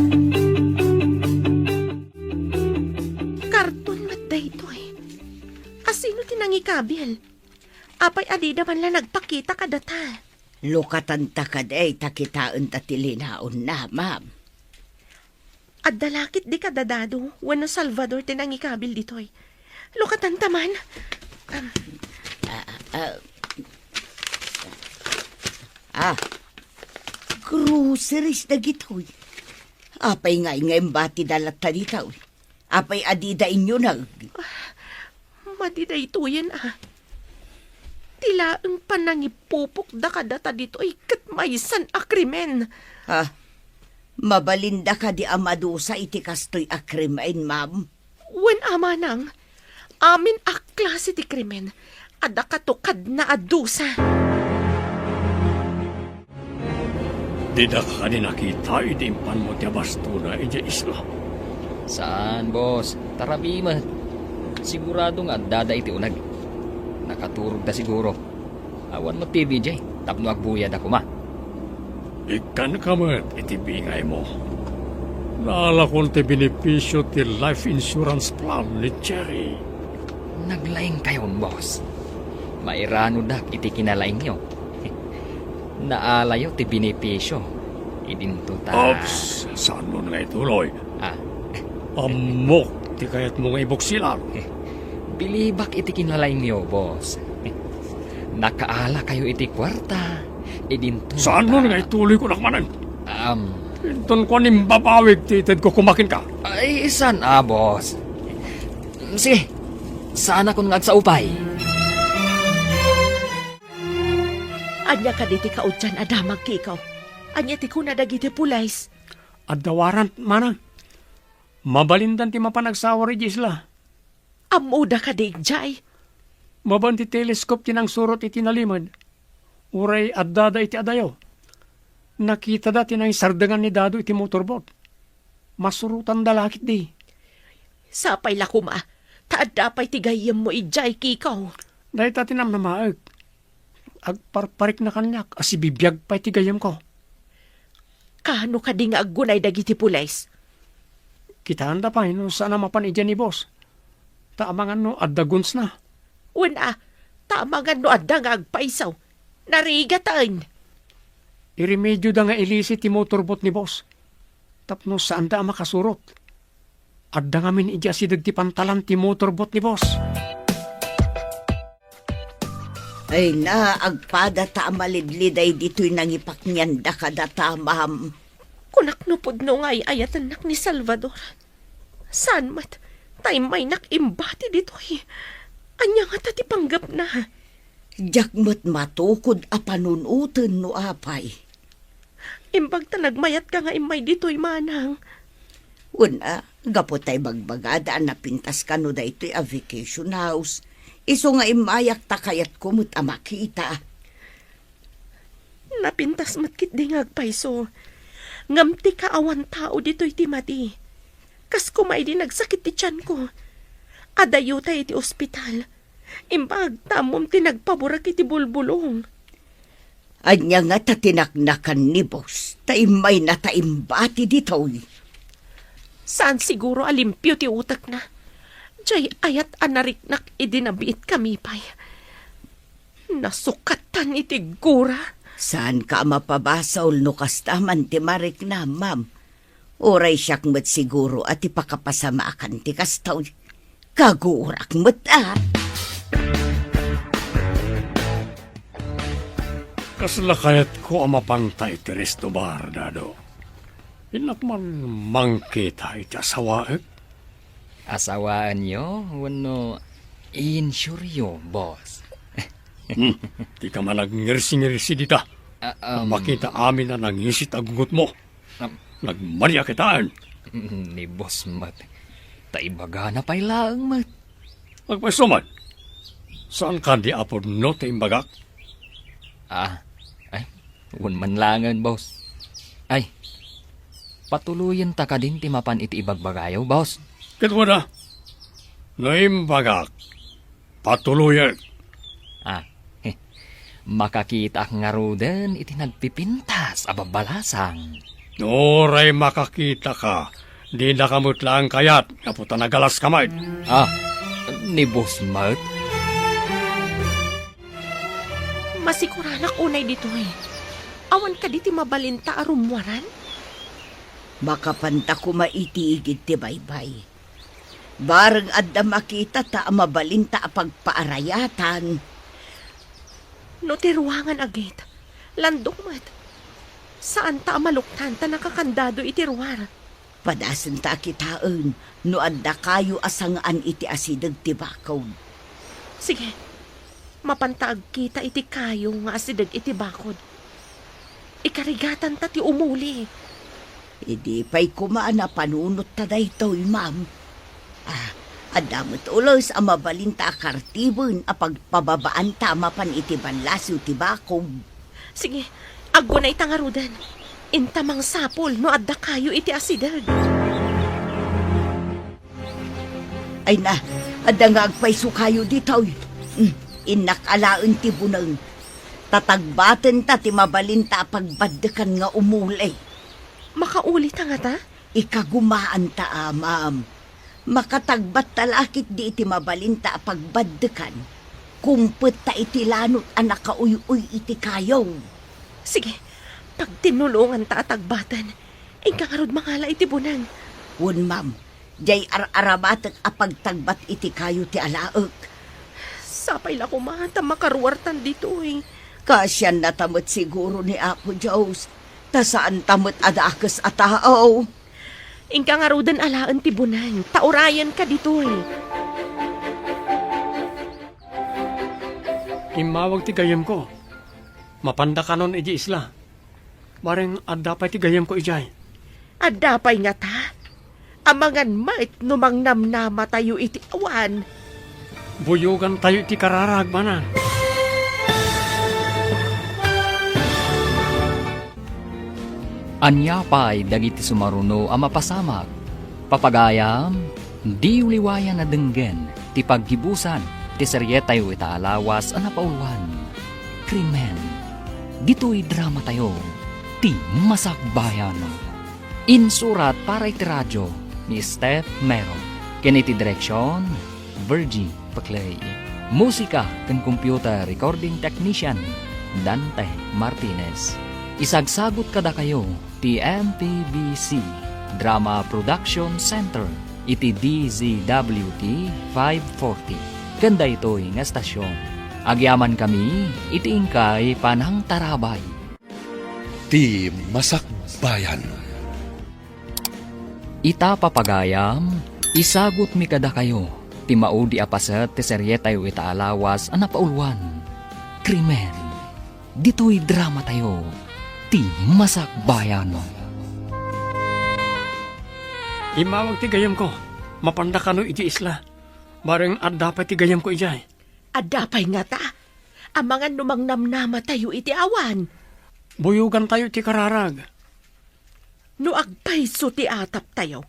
Karton met daytoy. Asino ti nangikabil? Apay a dida man la nagpakita kadata? Lukatanta kadi ta kitaenta ti linaonna, ma'am. Adda la ketdi kada Dado wenno Salvador ti nangikabil ditoy. Lukatanta man. Am. Ah, ah. Ah, groceries dagitoy. Apay ngay nga imbati da latta ditoy? Apay a dida inyuneg? Madi daytoyen a. Ti laeng panangipupokda kadata ditoy ket maysan a krimen. Ah, mabalinda kadi a madusa iti kastoy a krimen, ma'am? Wen a manang, amin a klase ti krimen, adda kato kadna a dusa. Dida kadi nakita idi impanmo ti abastona idiay isla? Saan, boss. Tarabi met. Sigurado nga addada iti uneg. Nakaturogda siguro. Awan met T V idiay tapno agbuyada koma. Ikkanka met iti bingaymo. Naalakon ti benepisio ti life insurance plan ni Jerry. Naglaingkayon, boss. Mairanodak iti kinalaingyo. Naalayo ti benepisio. Idinto ta. Ops, saanmo nga ituloy. Ah. Ammok ti kayatmo nga ibuksilan. Bilibak iti kinalaingyo, boss. Nakaalakayo iti kuarta. Idinto. Saanmo nga ituloy, kunak manen? Um, Inton kuan, imbabawig ti itedko koma kenka. Ay, saan a, boss. Sige, saanakon nga agsaupay. Ania kadi ti kaudyan a damag, Kiko? Ania ti kuna dagiti pulis? Adda warrant, manang. Mabalindan ti mapan agsawar idiay isla. Ammoda kadi idiay? Mabaen ti telescope ti nangsurot iti nalimed. Uray addada iti adayo. Nakitada ti nangisardengan ni Dado iti motorboat. Masurotanda la ketdi. Sapay la koma, ta adda pay ti gayyemmo idiay, Kiko. Dayta ti namnamaek. Agparparikna kaniak a sibibiag pay ti gayyemko. Kaano kadi nga aggunay dagiti pulis? Kitaenda pay no saan a mapan idiay ni boss. Ta amangan no adda gunsna. Wen a, ta amangan no adda nga agpayso. Narigaten. Iremedioda nga ilisi ti motorboat ni boss. Tapno saanda a makasurot. Adda ngamin idiay asideg ti pantalan ti motorboat ni boss. Ay na, agpadata a malidliday ditoy nangipaknianda kadata, ma'am. Kunak no pudno nga ay-ayatennak ni Salvador. Saan met, ta immaynak imbati ditoy. Ania ngata ti panggepna? Diak met matukod a panunoten no apay. Imbag ta nagmayatka nga immay ditoy, manang. Wen a, gapu ta ibagbagada a napintas kano daytoy a vacation house. Isu nga immayak ta kayatko met a makita. Napintas met ketdi nga agpayso. Ngem ti kaawan tao ditoy ti madi. Kas koma idi nagsakit ti tianko. Adayo ta iti ospital. Imbag ta ammom ti nagpaburek iti bulbulong. Ania ngata ti naknakan ni boss? Ta immayna ta imbati ditoy. Saan siguro a limpio ti utekna. Diay ayat a nariknak idi nabiitkami pay. Nasukatan iti gura. Saanka a mapabasol no kasta man ti mariknam, ma'am. Uray siak met siguro a ti pakapasamaakan ti kastoy. Kagurak met a. Kasla kayatko a mapanta iti resto bar, Dado. Innak man mangkita iti asawaek. Asawaenyo wenno insuryo, boss? Hmm, dika man agngirsi-ngirsi dita. Ah, um, Makita amin a nangisit a gugutmo. Um, Nagmariak itaen. Ni boss met. Ta ibagana pay laeng met. Agpayso man. Saan kadi a pudno ti imbagak? Ah, ay, wen man laengen, boss. Ay, patuloyenta kadin ti mapan iti ibagbagayo, boss? Ket wen a, no imbagak, a tuluyek. Ah, makakitaak ngaruden iti nagpipintas a babbalasang. Uray makakitaka, dinaka met laeng kayat gapu ta nagalaska met. Ah, ni boss met? Masiguranak unay ditoy. Awan kadi ti mabalinta a rummuaran? Makapanta koma iti igid ti baybay. Bareng adda makitata a mabalinta a pagpaarayatan. No ti ruangan a gate, landok met. Saanta a maluktan ta nakakandado iti ruar. Padasenta a kitaen no adda kayo a sangaan iti asideg ti bakod. Sige, mapanta agkita iti kayo nga asideg iti bakod. Ikarigatanta ti umuli. Idi pay koma a napanunotta daytoy, ma'am. Ah, adda met ules a mabalinta a kartiben a pagpababaanta mapan iti ballasiw ti bakod. Sige, aggunayta ngaruden. Inta mangsapul no adda kayo iti asideg. Ay na, adda nga agpayso kayo ditoy. Mm, innak alaen ti buneng. Tatagbatenta ti mabalinta a pagbaddekan nga umuli. Makaulita ngata? Ikagumaanta a, ma'am. Makatagbatta la ketdi iti mabalinta a pagbaddekan. Kumpetta iti lanot a nakauy-uy iti kayo. Sige, pagtinnulonganta a tagbaten. Inka ngarud mangala iti buneng. Wen, ma'am. Diay ar-arabatek a pagtagbat iti kayo ti alaek. Sapay la koma ta makaruartan ditoy. Kaasiannata met siguro ni Apo Dios, ta saanta met a dakes a tao. Inka ngaruden alaen ti buneng, ta urayenka ditoy. Immawag ti gayyemko. Mapanda kanon idiay isla. Bareng adda pay ti gayyemko idiay. Adda pay ngata? Amangan met no mangnamnamatayo iti awan. Buyogantayo iti kararag, manang. Ania pay dagiti sumaruno a mapasamak? Papagayam, diyo liwayan a denggen ti paggibusan ti serietayo ita a lawas a napauluan, Krimen. Ditoy dramatayo, ti Masakbayan. Insurat para iti radio ni Steph Mero. Ken iti direksion, Virgie Paclay. Musika ken computer recording technician, Dante Martinez. Isagsagut kadakayo ti M P B C Drama Production Center iti D Z W T five forty. Ken daytoy nga estasion, agyamankami iti inkay panangtarabay. Ti Masakbayan. Ita, papagayam, isagutmi kadakayo ti maudi a paset ti serietayo ita a lawas a napauluan, Krimen. Ditoy dramatayo, ti Masakbayan. Immawag ti gayyemko. Mapanda kano iti isla. Bareng adda pay ti gayyemko idiay. Adda pay ngata? Amangan no mangnamnamatayo iti awan. Buyogantayo ti kararag. No agpayso ti ataptayo,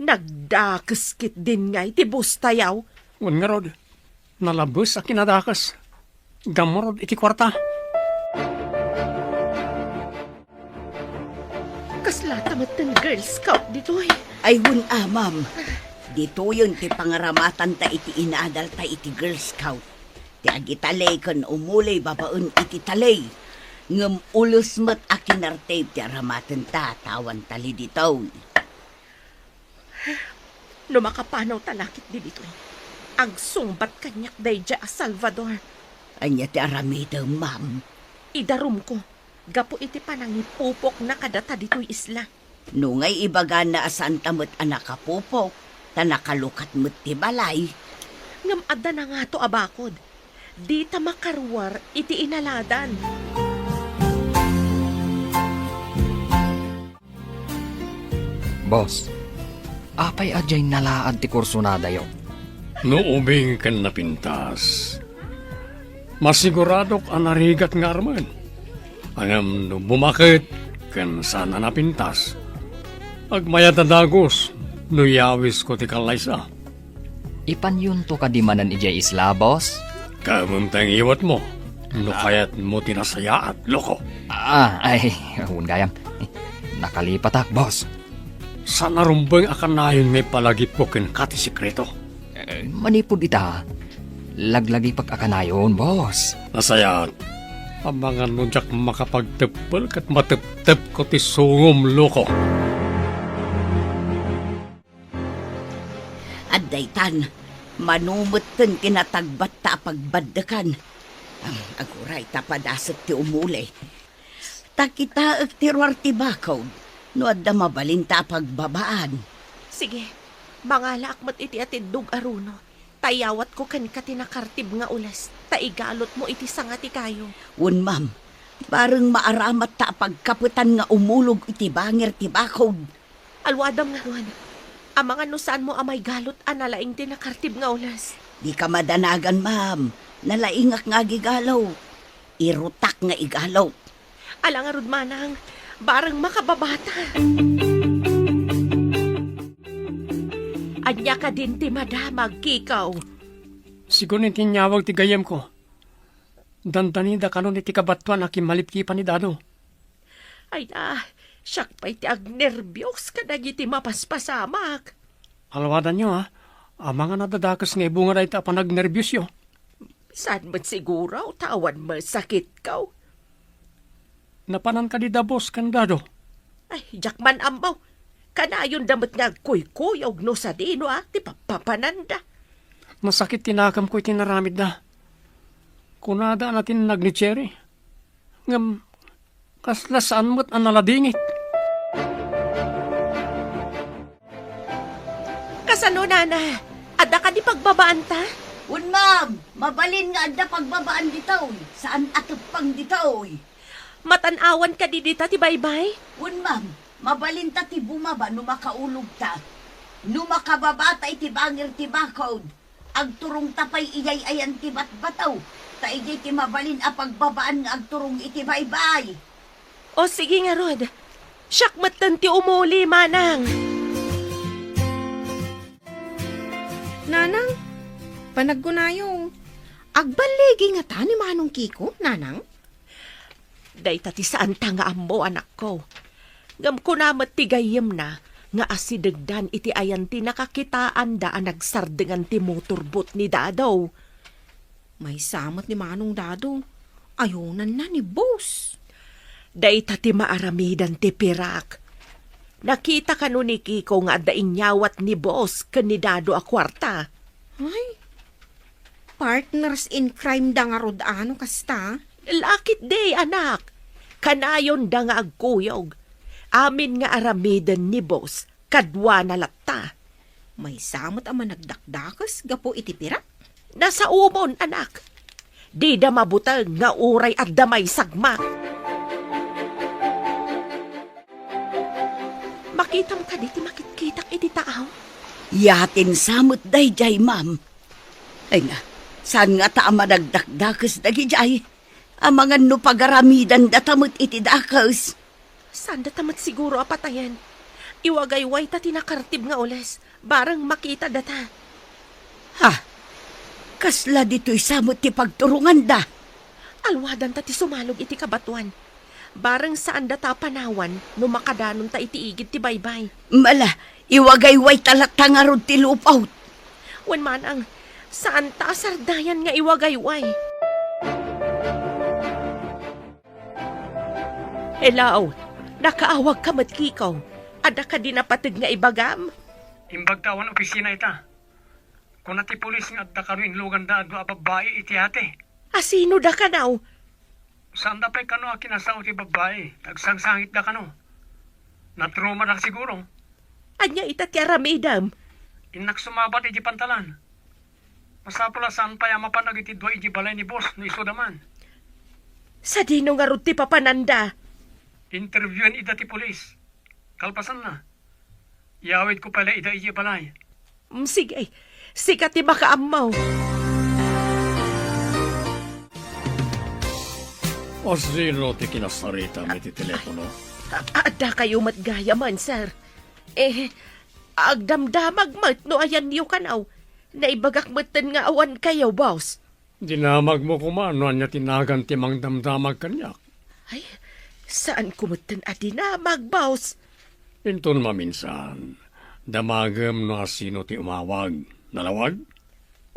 nagdakes ketdin ngay ti bostayo. Wen ngarud, nalabes a kinadakes. Gammarud iti kuarta. Kaslata metten Girl Scout ditoy. Ay, wen a, ma'am. Ditoyen ti pangaramatanta iti inadalta iti Girl Scout. Ti agitaley ken umuli babaen iti taley. Ngem ules met a kinartib ti aramatenta, ta awan taley ditoy. No makapanawta la ketdi ditoy, agsungbat kaniak daydiay a Salvador. Ania ti aramidem, ma'am? Idarumko, gapu iti panangipupokna kadata ditoy isla. No ngay ibagana a saanta met a nakapupok, ta nakalukat met ti balay. Ngem adda nangato a bakod. Dita makaruar iti inaladan. Boss, apay a diay nalaad ti kursonadayo? No ubing ken napintas, masiguradok a narigat nga armen. Ngem no bumaket ken saan a napintas, agmayat a dagus no yawisko ti kallaysa. Ipanyonto kadi manen idiay isla, boss? Kaammoem ta ngiwatmo. No kayatmo ti nasayaat, loko. Ah, ay, wen gayam. Nakalipatak, boss. Saan a rumbeng a kanayon nga ipalagipko kenka ti sekreto? Eh, manipud ita, laglagipek a kanayon, boss. Nasayaat. Amangan no diak makapagteppel ket mateptepko ti sungom, loko. Adda itan, mano metten ti natagbatta a pagbaddekan. Am, aguray ta padasek ti umuli. Ta kitaek ti ruar ti bakod, no adda mabalinta a pagbabaan. Sige, mangalaak met iti atiddog a runo, ta iyawatko kenka ti nakartib nga ules, ta igalutmo iti sanga ti kayo. Wen, ma'am, bareng maaramatta a pagkapetan nga umulog iti bangir ti bakod. Alwadam ngarud. Amangan no saanmo a maigalut a nalaing ti nakartib nga ules. Dika madanagan, ma'am. Nalaingak nga agigalut. Irutak nga igalut. Ala ngarud, manang, bareng makababata. Ania kadin ti madamag, Kiko? Sigun iti inyawag ti gayyemko. Dandanida kanon iti kabatoan a kimmalipkipan ni Dado. Ay na, siak pay ti agnerbios kadagiti mapaspasamak. Alwadanyo, a. Amangan a dadakes nga ibunga dayta a panagnerbiosyo. Saan met siguro ta awan masakitko? Napanan kadi da boss ken Dado? Ay, diak man ammo. Kanayonda met nga agkuykuyog no sadino a ti papapananda. Nasakit ti nakemko iti naramidda. Kunada a natinnag ni Cherry. Ngem, kasla saan met a naladingit. Kasano, nana? Adda kadi pagbabaanta? Wen, ma'am. Mabalin nga adda pagbabaan ditoy. Saan a teppang ditoy. Matan-awan kadi dita ti baybay? Wen, ma'am. Mabalinta ti bumaba no makaulogta. No makababata iti bangir ti bakod, agturongta pay idiay ayan ti batbato, ta idiay ti mabalin a pagbabaan nga agturong iti baybay. O, sige ngarud. Siak metten ti umuli, manang. Nanang, panagkunayo, agballigi ngata ni Manong Kiko, nanang? Dayta ti saanta nga ammo, anakko. Ngem kuna met ti gayyemna nga asidegdan iti ayan ti nakakitaanda a nagsardengan ti motorboat ni Dado. Maysa met ni Manong Dado. Ayonanna ni Boss. Dayta ti maaramidan ti pirak. Nakita kano ni Kiko nga adda inyawat ni Boss ken ni Dado a kuarta? Ay, partners in crime da ngarud a no kasta? Lakit di, anak. Kanayonda nga agkuyog. Amin nga aramiden ni Boss, kaduana latta. Maysa met a managdakdakes gapu iti pirak? Nasaomon, anak. Dida mabuteng nga uray adda maisagmak. Makitam kadi ti makitkitak iti taaw? Yatin sa met daydiay, ma'am. Ay na, saan ngata a managdakdakes dagidiay? Amangan no pagaramidandata met iti dakes. Saandata met siguro a patayen. Iwagaywayta ti nakartib nga ules, bareng makitadata. Ha? Kasla ditoy sa met ti pagturonganda? Alwadanta ti sumalog iti kabatoan. Bareng saandata a panawan no makadanonta iti igid ti baybay. Ala, iwagaywayta latta ngarud ti lupot. Wen manang, saanta a sardayan nga iwagayway. Hello, nakaawagka met, Kiko. Adda kadi napateg nga ibagam? Imbagta awan opisina ita. Kuna ti pulis nga adda kano inluganda a dua a babbai iti yate. Asino da kano? Saanda pay kano a kinasao ti babbai, ta agsangsangitda kano. Natraumadak siguro. Ania ita ti aramidem? Innak sumabat iti pantalan. Masapul a saan pay a mapan dagiti dua iti balay ni boss no isuda man. Sadino ngarud ti papananda? Interviewen ida ti pulis. Kalpasanna, iyawidko pay la ida idiay balay. Mm, sige. Sika ti makaammo. Asino ti kinasaritam iti telepono? A-, adda kayo met gayamen, sir. Eh, agdamdamag met no ayanyo kano. Naibagak metten nga awan kayo, boss. Dinamagmo koma no ania ti nagan ti mangdamdamag kaniak. Ay, saanko metten a dinamag, boss. Inton maminsan, damagem no asino ti umawag. Nalawag?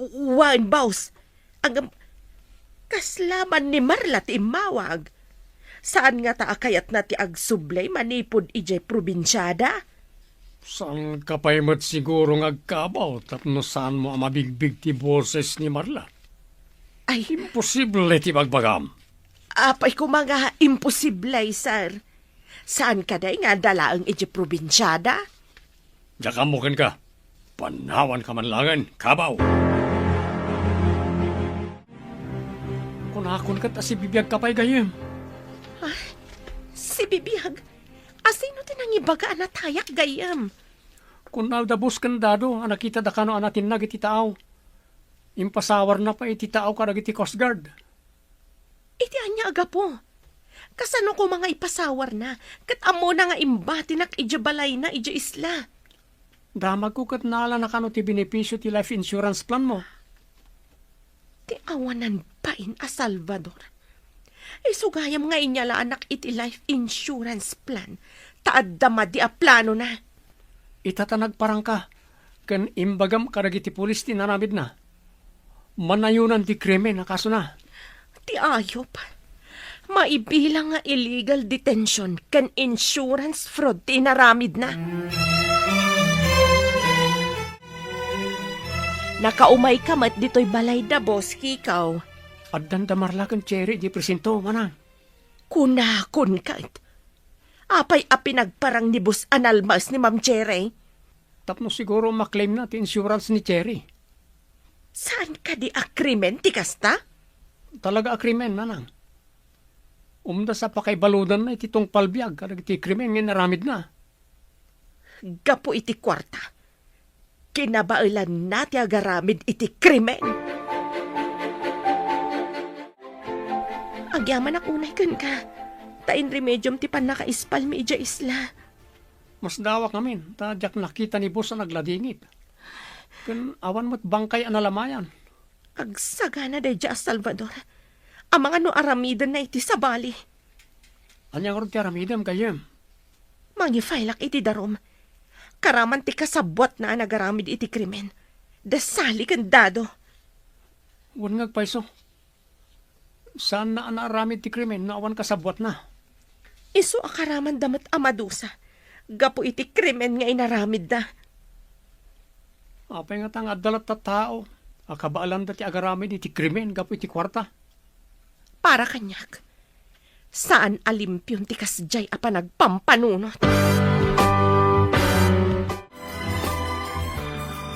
Wen, boss. Ngem, kasla man ni Marla ti immawag. Saan ngata a kayatna ti agsubli manipud idiay probinsiada? Saanka pay met siguro nga agkabaw tapno saanmo a mabigbig ti boses ni Marla? Ay. Imposible ti bagbagam. Apay koma nga imposible, sir. Saan kadi nga adda laeng idiay probinsiada? Diak ammo kenka. Panawanka man laengen, kabaw! Kunakon ket a sibibiagka pay, gayyem. Ah, sibibiag? Asino ti nangibaga a natayak, gayyem? Kunada boss ken dado a nakitada kano a natinnag iti taaw. Impasawarna pay iti taaw kadagiti Coast Guard. Iti ania a gapu? Kasano koma nga ipasawarna ket ammona nga imbatinak idiay balayna idiay isla? Damagko ket naalana kano ti benepisio ti life insurance plan mo. Ti awanan bain a Salvador. Isu gayam nga inyalaanak iti life insurance plan ta adda madi a planona. Ita ta nagparangka ken imbagam kadagiti pulis ti inaramidna. Manayonan ti krimen a kasona. Ti ayup. Maibilang nga illegal detention ken insurance fraud ti inaramidna. Nakaumayka met ditoy balayda, Boss Kikaw. Addan da Marla ken Cherry idiay presinto, manang. Kunakon ket. Apay a pinagparang ni Boss Analmas ni Ma'am Cherry? Tapno siguro maklaimna ti insurance ni Cherry. Saan kadi a krimen ti kasta? Talaga a krimen, manang. Umdas a pakaibaludanna iti tungpal biag kadagiti krimen nga inaramidna. Gapu iti kuarta, kinabaelanna ti agaramid iti krimen. Agyamanak unay kenka, ta inremediom ti pannakaispalmi idiay isla. Masdawak ngamin, ta diak nakita ni Boss a nagladingit. Ken awan met bangkay a nalamayan. Agsagana daydiay a Salvador. Amangan no aramidenna iti sabali. Ania ngarud ti aramidem, gayyem? Mangi-filak iti darum. Karaman ti kasabuatna a nagaramid iti krimen. Da Sally ken Dado. Wen nga agpayso. Saanna a naaramid ti krimen no awan kasabuatna. Isu a karamanda met a madusa gapu iti krimen nga inaramidda. Apay ngata nga adda latta tao a kabaelanda ti agaramid iti krimen gapu iti kuarta? Para kaniak, saan a limpion ti kasdiay a panagpampanunot.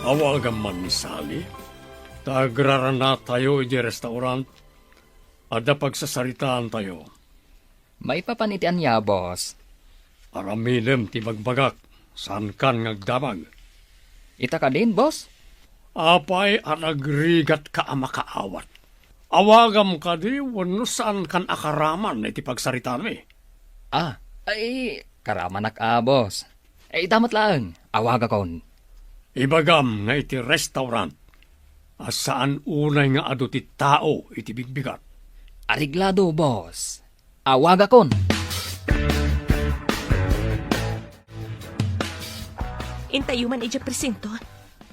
Awagam man ni Sally, ta agraranatayo idiay restaurant. Adda pagsasaritaantayo. Maipapan iti ania, boss? Aramidem ti bagbagak, saankan nga agdamag. Ita kadin, boss? Apay a nagrigatka a makaawat? Awagam kadi wenno saankan a karaman iti pagsaritaanmi? Ah, ay, karamanak a, boss. Eh, ita met laeng, awagakon. Ibagam nga iti restaurant a saan unay nga adu ti tao iti bigbigat. Areglado, boss. Awagakon. Intayo man idiay presinto.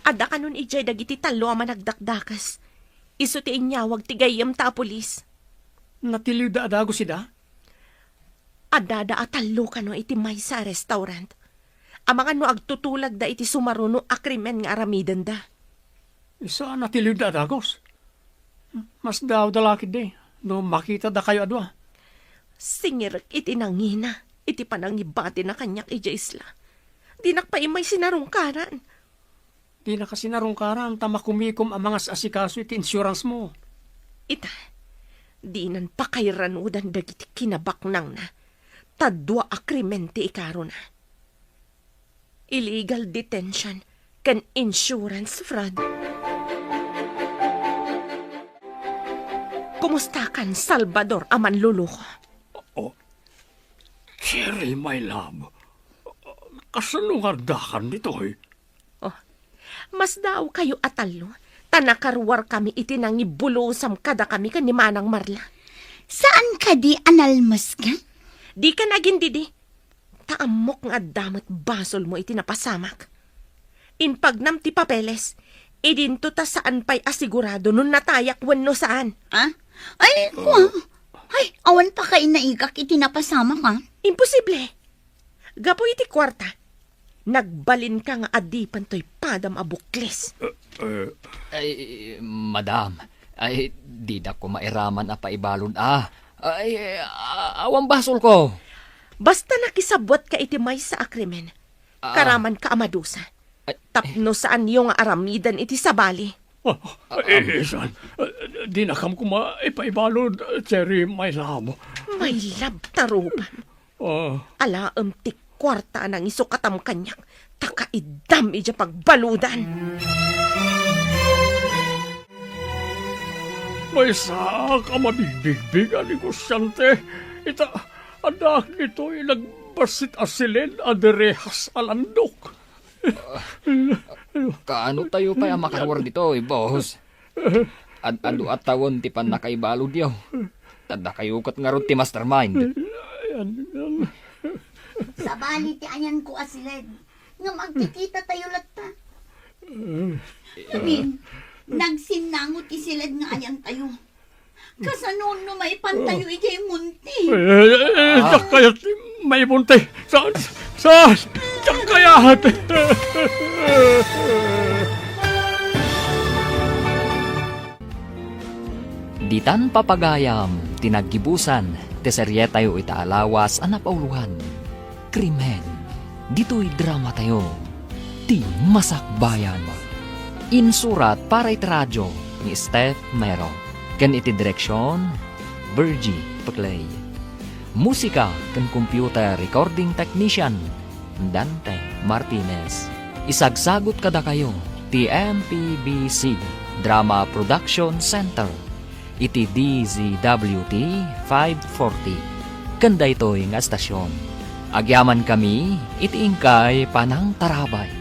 Adda kanon idiay dagiti tallo a managdakdakes. Isu ti inyawag ti gayyemta a pulis. Natiliwda a dagus ida? Addada a tallo kano iti maysa a restaurant. Amangan no agtutulagda iti sumaruno a krimen nga aramidenda. Isu a natiliwda a dagus. Masdaawda la ketdi no makitada kayo a dua. Singirek iti nangina iti panangibatina kaniak idiay isla. Dinak pay immay sinarungkaran. Dinak a sinarungkaran ta makumikom a mangas-asikaso iti insurance mo. Ita, dinan pakairanudan dagiti kinabaknangna, ta dua a krimen ti ikarona. Illegal detention ken insurance fraud. Kumustakan, Salvador a manluluko? Oh, Cherry, my love. Kasano nga addakan ditoy? Oh, Masdaawkayo a tallo, ta nakaruarkami iti nangibulosam kadakami ken ni Manang Marla. Saan kadi a nalmeskan? Dika nagindidi. Ta ammok nga adda met basolmo iti napasamak. Impagnam ti papeles, idinto ta saan pay a sigurado no natayak wenno saan. Ah? Ay, kua. Ay, awan pa kay naigak iti napasamak, ah. Imposible. Gapu iti kuarta, nagbalinka nga adipen toy padam a bukles. Eh, eh. Ay, madam, ay, dida ko mairaman a paibalud, ah. Ay, a-, awan basolko. Basta nakisabwat ka iti maysa a krimen, ah, karaman ka a madusa. Ay. Tapno saanyo nga aramiden iti sabali. Ah, ah, eh, saan? Ah, dinakam koma ipaibalud, Cherry, my love. My love, tarupam. Ah. Alaem ti kuarta a nangisukatam kaniak, ta kaiddam idiay pagbaludan. Maysaak a mabigbigbig a negosiante. Ita, addaak ditoy nagbassit a siled a direhas a landok. Kaano tayo pay a makaruar ditoy, boss? Ad-adu a tawen ti pannakaibaludyo. Adda kayo ket ngarud ti mastermind. Sabali ti ayanko a siled, ngem agkikita tayo latta. Ngamin, nagsinnango ti siled nga ayan tayo. Kasano no maipan tayo idiay monte? Eh, eh, eh, diak kayat maimonte. Saan? Saan? Diak kayat. Ditan papagayam ti naggibusan ti serietayo ita a lawas a napauloan. Krimen. Ditoy dramatayo, Ti Masakbayan. Insurat para iti radyo ni Steph Mero, ken iti direksion, Virgie Peclay. Musika ken computer recording technician, Dante Martinez. Isagsagut kadakayo ti M P B C Drama Production Center iti D Z W T five forty. Ken daytoy nga estasion, agyamankami iti inkay panangtarabay.